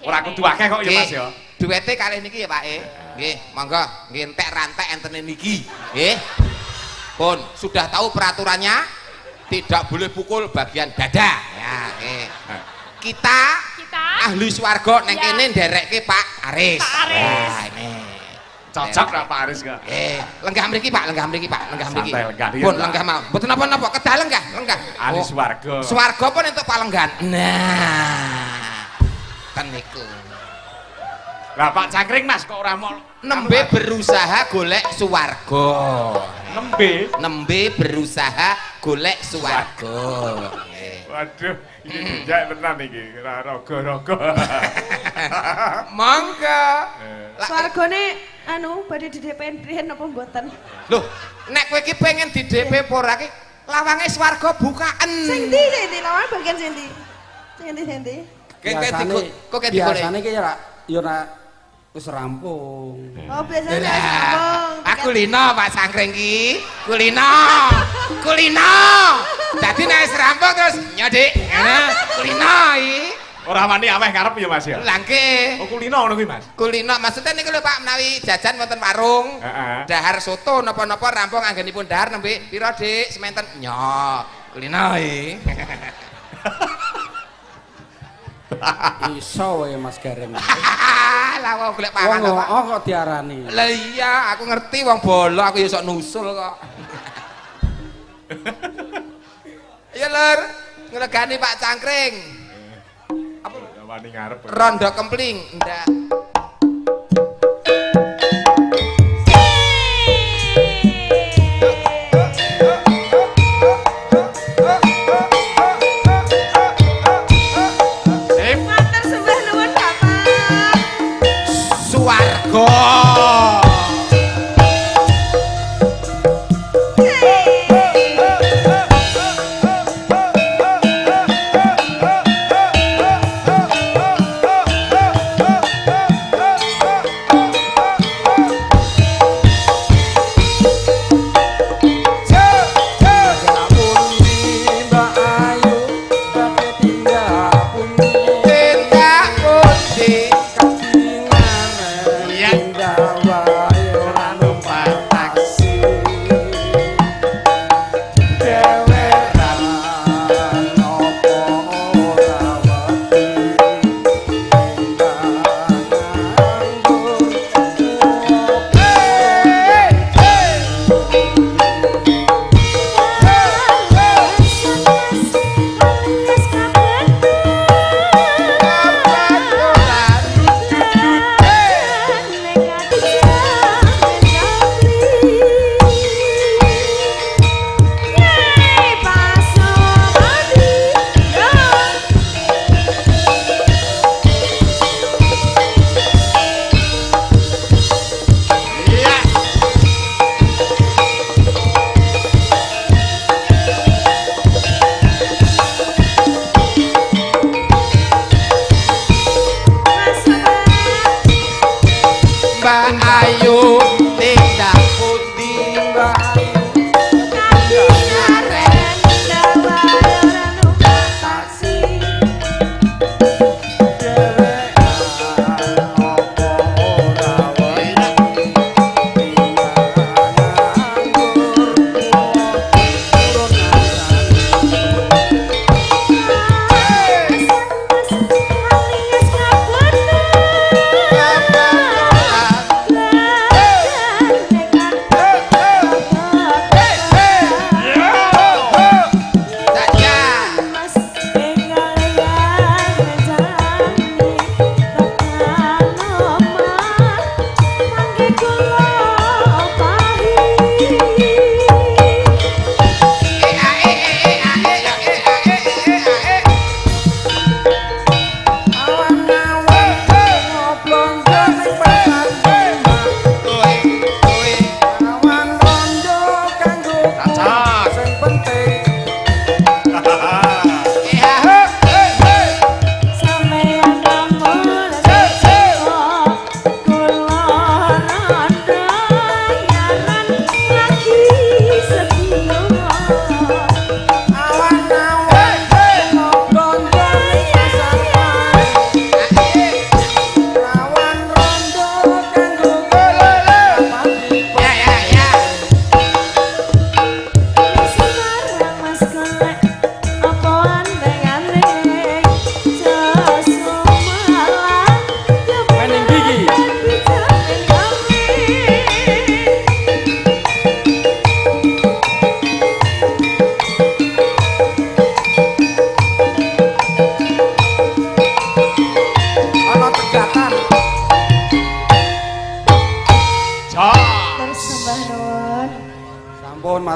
Ora kudu akeh kok ya Mas ya. Duwete kalih niki ya Pak e. Nggih, monggo nggih entek rantek entene niki. Nggih. Pun sudah tahu peraturannya, tidak boleh pukul bagian dada. Ya, nggih. Kita ahli swarga neng kene nderekke Pak Aris. Pak Aris. Nah, ini. Cocok ra Pak Aris kok. Lenggah mriki Pak, lenggah mriki Pak, lenggah mriki. Santai lenggah riyen, Pun Pak. lenggah mau. Mboten napa-napa, kedah lenggah, lenggah. Ahli swarga. Swarga pun entuk palenggan. Nah. Ten niku. Lah Pak Cangkring Mas kok ora mau Nembe berusaha golek swarga. Nembe? Nembe berusaha golek swarga. Waduh, iki dijak tenan iki, raga-raga. Monggo. Swargane anu badhe di DP riyen napa mboten? Loh, nek kowe iki pengen di DP apa ora ki lawange swarga bukaen. Sing ndi sing ndi lawange bagian sing ndi? Sing ndi sing ndi? Biasane ki ya ora wis rampung. Oh, biasane wis rampung. Aku lino Pak Cangkring ki. Kulino. Kulino. Dadi nek wis rampung terus nyo Dik. Ngono. Kulino iki. Ora wani aweh ngarep ya Mas ya. Lah nggih. Oh kulino ngono kuwi Mas. Kulino maksudnya niku lho Pak menawi jajan wonten warung. Heeh. Dahar soto napa-napa rampung anggenipun dahar nembe pira Dik sementen nyo. Kulino iki. Iso wae Mas Gareng. Lah wong golek pangan Wong kok. kok diarani. Lah iya, aku ngerti wong bolo aku ya sok nusul kok. Iya Lur, ngregani Pak Cangkring. Apa wani ngarep. Rondo kempling, ndak. Matur sembah nuwun Bapak. Swarga.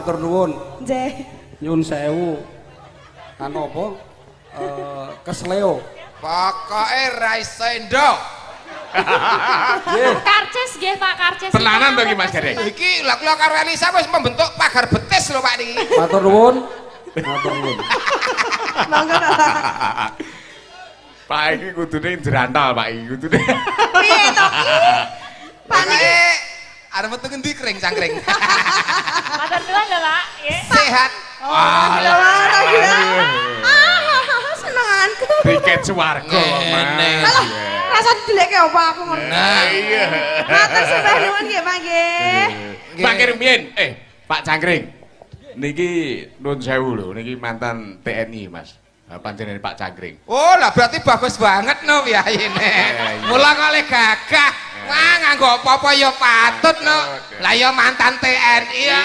Matur nuwun. Nggih. Nyun sewu. Anu apa? Kesleo. Pokoke ra iso endo. Nggih. Karcis nggih Pak Karcis. Tenanan to iki Mas Gareng? Iki lha kula karo Elisa wis membentuk pagar betis lho Pak niki. Matur nuwun. Matur nuwun. Monggo Bapak. Pak iki kudune jrantal Pak iki kudune. Piye to ki? Pak niki Pokoke arep metu ngendi kring cangkring. Matur nuwun lho Pak. Nggih. Sehat. Lho, Ah, senenganku. Tiket swarga kok, Ngene. Mas. Alah, rasa dideleke apa aku ngono. Nah, Iya. Matur sembah nuwun nggih, Pak nggih. Pak Kirmien, Pak Cangkring. Niki nun sewu lho, niki mantan TNI, Mas. Panjenengan Pak Cangkring. Oh, lah berarti bagus banget no piyayine. Iya. Mula kok le gagah. Wah, nganggo apa-apa ya patut no. Lah ya mantan TNI ya.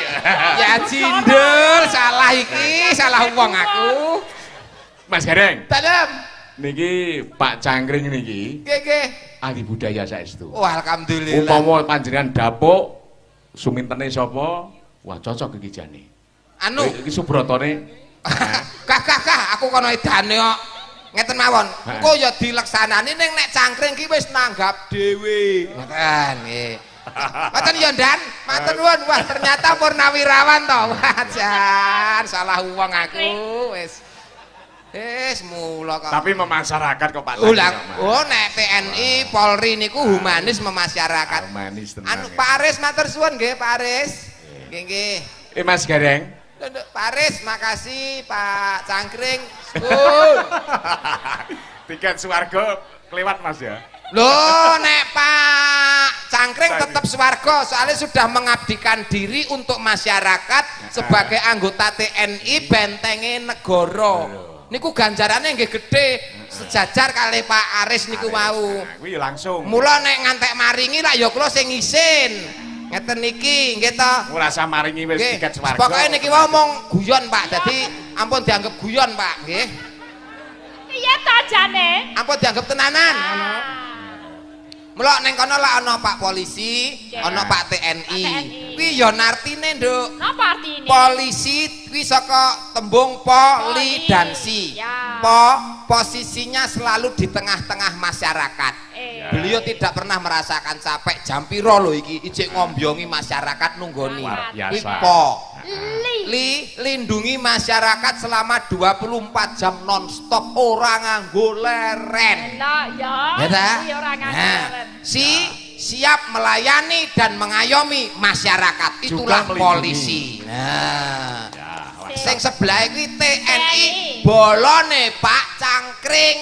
Ya jindul, salah iki, salah wong aku. Mas Gareng, Dalem. niki Pak Cangkring niki Nggih, nggih. ahli budaya saestu. Oh, alhamdulillah. Umpama panjenengan dapuk sumintene sapa? Wah, cocok iki jane. Anu, Iki subrotone kah kah kah aku kono edane kok. Ngeten mawon. Engko ya dileksanani ning nek cangkring ki wis nanggap dhewe. Ngoten nggih. Ngoten ya Ndan, matur nuwun. Wah, ternyata purnawirawan to. Wah, jan salah wong aku wis. Wis mula kok. Tapi memasyarakat kok Pak Oh, lah, Cangkring, Mas. oh nek TNI, Polri niku humanis memasyarakat. Humanis tenan. Anu Pak Aris matur suwun nggih Pak Aris. Nggih nggih. Mas Gareng. Pak Aris, makasih Pak Cangkring. Suwun. Tiket swarga kelewat Mas ya. Loh, nek Pak Cangkring tetap swarga, soalnya sudah mengabdikan diri untuk masyarakat sebagai anggota TNI bentenge negara. Niku ganjarannya nggih gede, sejajar kali Pak Aris niku wau. Nah, kuwi langsung. Mula nek ngantek maringi lah ya kula sing isin. Ngeten niki, nggih to. Ora usah maringi wis Nggih. tiket swarga. Pokoke niki wau mung guyon, Pak. Dadi ampun dianggap guyon, Pak, nggih. Piye ta jane? Ampun dianggap tenanan. Ah. Mula neng kono lah ana Pak polisi, ana Pak TNI. TNI. Kuwi ya nartine, Nduk. Napa artine? Polisi kuwi saka tembung poli dan si. Ya. Po posisinya selalu di tengah-tengah masyarakat. Beliau tidak pernah merasakan capek jam piro lho iki ijik ngombyongi masyarakat nunggoni. Luar Kuwi biasa. po. Li. Li lindungi masyarakat selama 24 jam nonstop ora nganggo leren. Lah ya. Ya ta? Kuwi ora nganggo Nah, leren. si siap melayani dan mengayomi masyarakat. Itulah Juga melindungi. polisi. Nah, Ya, wah. sing sebelah kuwi TNI TNI. bolone Pak Cangkring.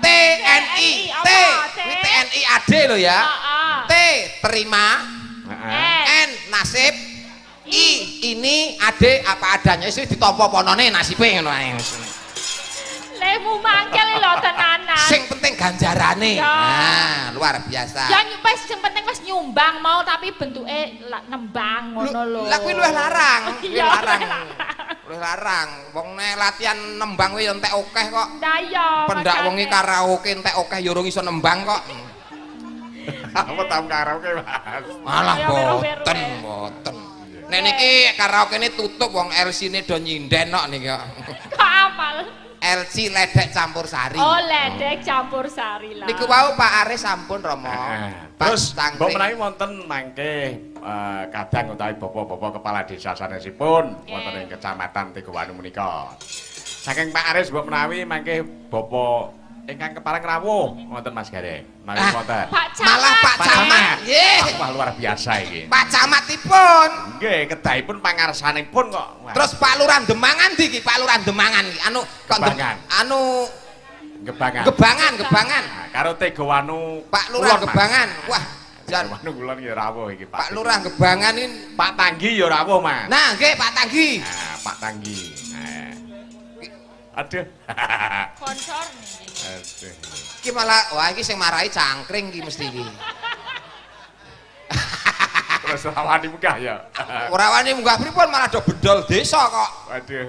TNI T apa? T? kuwi TNI AD lho ya. Heeh. T terima, Heeh. N nasib, I ini AD apa adanya wis ditampa ponone nasibe ngono ae. Lemu mangkel lho tenanan. Sing penting ganjarane. Ya. Nah, luar biasa. Ya wis sing penting wis nyumbang mau tapi bentuke nembang ngono lho. Lah kuwi luwih larang, kuwi Iya, larang. luwih larang. Luwih larang. Wong nek latihan nembang kuwi ya entek akeh kok. Lah iya. Pendak makane. wengi karaoke entek akeh ya urung iso nembang kok. Apa tau karaoke, Mas? Malah Ya, weru-weru, boten, eh. boten. Nek niki karaoke ini tutup wong LC-ne do nyinden kok niki kok. Kok apal? LC ledek campur sari. Oh, ledek campur sari lah. Niku wau Pak Aris sampun Romo. Heeh. Pak Terus mbok Cangkring. menawi wonten mangke kadang utawi bapak-bapak kepala desa sanesipun wonten ing kecamatan Tegowanu menika. Saking Pak Aris mbok menawi mangke bapak ingkang kepareng rawuh wonten Mas Gareng. Menawi Ah. wonten. Pak Camat. Malah Pak Pak Camat. Camat. Nggih. Wah luar biasa iki. Pak Camatipun. Nggih, kedahipun pangarsanipun kok. Wah, Terus Pak Lurah Demangan ndi iki? Pak Lurah Demangan iki. Anu kok Gebangan. Anu Gebangan. Gebangan, Gebangan. Nah, karo Tegowanu Pak Lurah Kulon, Mas. Gebangan. Wah, jan Tegowanu Kulon ya rawuh iki Pak. Pak Lurah Gebangan ini. Pak Tanggi ya rawuh, Mas. Nah, nggih Pak Tanggi. Nah, Pak Tanggi. Nah. Aduh. Konsor nih. Aduh. Iki malah wah iki sing marai cangkring iki mesti iki. Terus rawani munggah ya. Ora wani munggah pripun malah do bedol desa kok. Waduh.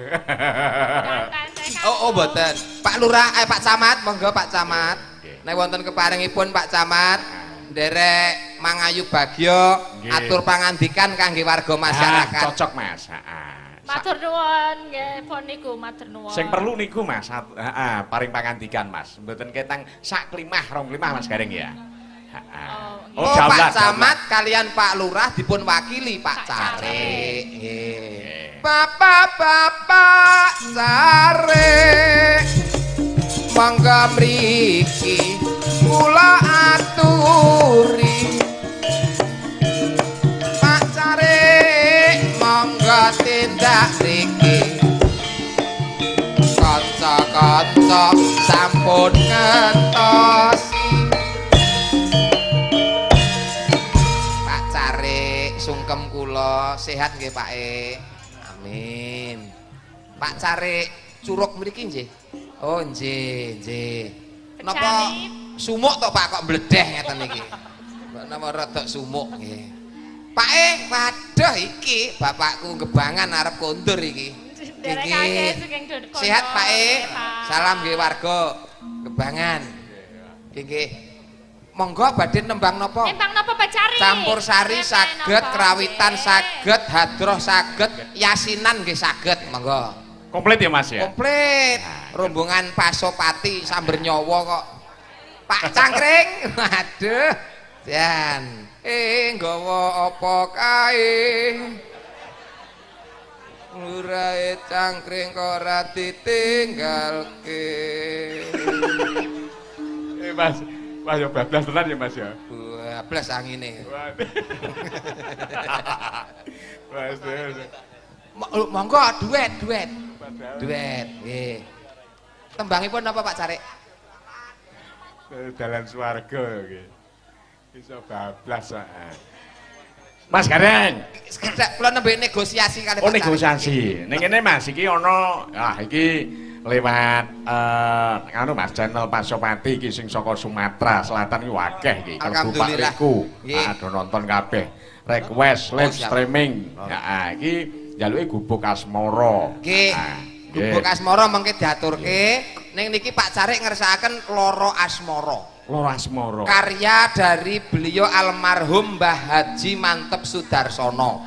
Oh, oh mboten. Pak Lurah, Pak Camat, monggo Pak Camat. Nggih. Nek wonten keparengipun Pak Camat, nderek mangayu bagya, atur pangandikan kangge warga masyarakat. Ah, cocok Mas. Heeh. Matur nuwun nggih pun niku matur nuwun. Sing perlu niku Mas, heeh, paring pangandikan Mas. Mboten ketang sak klimah rong klimah Mas Gareng ya. Heeh. Oh, Oh, Pak Camat kalian Pak Lurah dipun wakili Pak Carik. Nggih. Bapak-bapak Carik, monggo mriki kula aturi. Pak Carik monggo tindak mriki. Kanca-kanca sampun ngentosi. Pak Carik sungkem kula sehat nggih Pak E. Amin. Pak Carik Curug mriki nggih. Oh nggih, nggih. Napa sumuk to Pak kok mbledeh ngeten iki? Napa rada sumuk nggih. Pak E, waduh iki bapakku gebangan arep kondur iki. Nggih. Sehat Pak E. Salam nggih warga Gebangan. Nggih nggih. Monggo badhe nembang napa? Nembang napa Pak Carik? Campur sari saged, krawitan saged, hadroh saged, yasinan nggih saged, monggo. Komplit ya Mas ya? Komplit. Rombongan Pasopati samber nyawa kok. Pak Cangkring, waduh. Jan, nggawa apa kae? Lurahe Cangkring kok ora ditinggalke. Mas, Mas ya bablas tenan ya Mas ya. Bablas angine. Mas. Monggo duet, duet. Duet, nggih. Tembangipun napa Pak Carik? Dalan swarga nggih. Iso bablas heeh. Mas Gareng, Sekedhak kula nembe negosiasi kalih oh Pak Carik. negosiasi. Ning kene Mas iki ana ah iki lewat anu Mas channel Pasopati iki sing saka Sumatera Selatan iki akeh iki. Kalebu Pak Alhamdulillah. Riku. Nggih. Ah do nonton kabeh. Request live Oh, siap. streaming. Heeh, iki njaluke Gubuk Asmara. Nggih. Ah, Gubuk Asmara mengke diaturke. Ning niki Pak Carik ngersakaken Loro Asmara. Loro Asmara. Karya dari beliau almarhum Mbah Haji Manteb Sudarsono.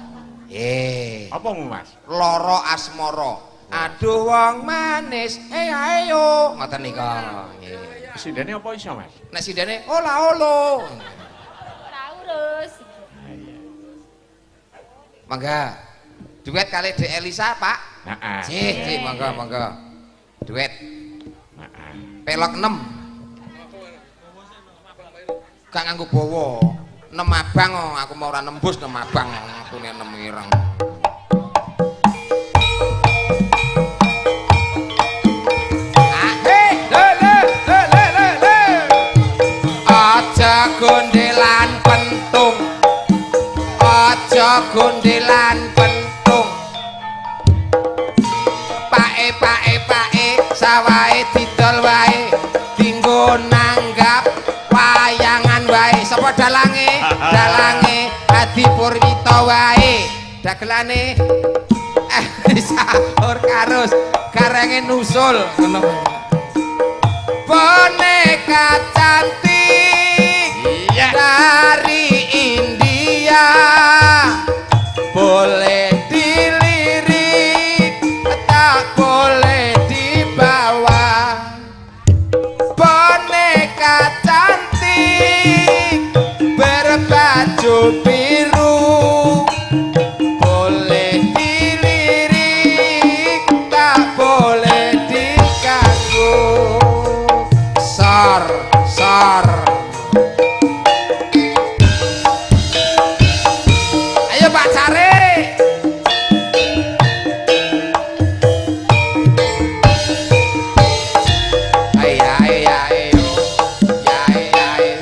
Nggih. Apa mu Mas? Loro Asmara. Aduh wong manis, ayo. Ngoten nika. Nggih. Sindene apa iso Mas? Nek sindene ola olo. Ora urus. Mangga. Duet kali Dek Elisa, Pak. Heeh. Nggih, nggih, monggo, monggo. Duet Heeh. pelok 6. Gak nganggo bawa. 6 abang oh, aku mau ora nembus 6 abang, atune 6 ireng. Ah, he, le le le le le le. Aja gondelan pentung. Aja gondelan pentung. Pae pae pae sawahe didol wae dinggo nanggap wayangan wae. Sapa dalange? Dalange Adi Purwita wae. Dagelane sahur karus garenge nusul ngono. Boneka cantik Iya. dari India boleh dilirik tak boleh dibawa. Boneka cantik berbaju biru boleh dilirik tak boleh diganggu. Sor sor. Ayo Pak Carik. Ayo ayo ayo. Ya ayo ayo.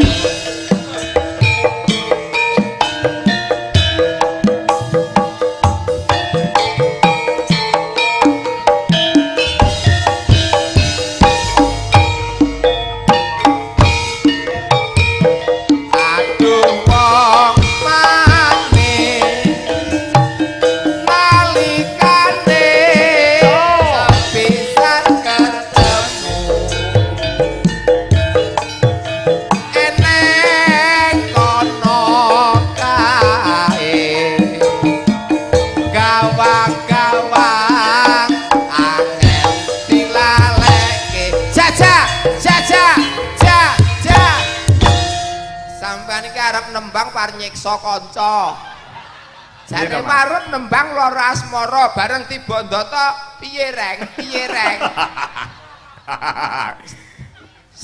nembang par nyiksa kanca. Piye Jane to, Mas? Marut nembang lara asmara bareng tiba ndata piye reng, piye reng.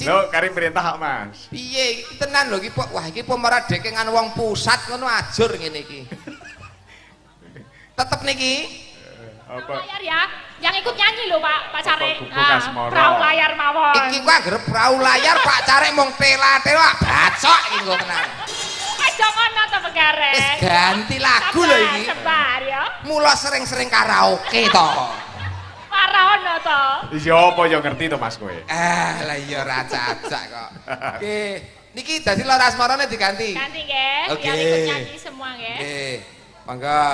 Lho, kari perintah kok, Mas. Piye iki tenan lho iki wah iki po ora dekengan wong pusat ngono ajur ngene iki. Tetep niki. Apa? Layar ya. Yang ikut nyanyi lho, Pak, Pak Carik. Gubuk Asmara. Perahu layar mawon. Iki ku anggere prau layar Pak Carik mung tela-tela bacok iki nggo tenan. Aja ngono to, Pak Gareng. Wis ganti lagu lho iki. Sabar ya. Mula sering-sering karaoke to. Paraono to. Iya apa ya ngerti to Mas kowe? Ah, lah iya ora acak-acak kok. Oke, niki dadi lara asmarane diganti. Ganti nggih. Oke. Yang ikut nyanyi semua nggih. Nggih. Monggo.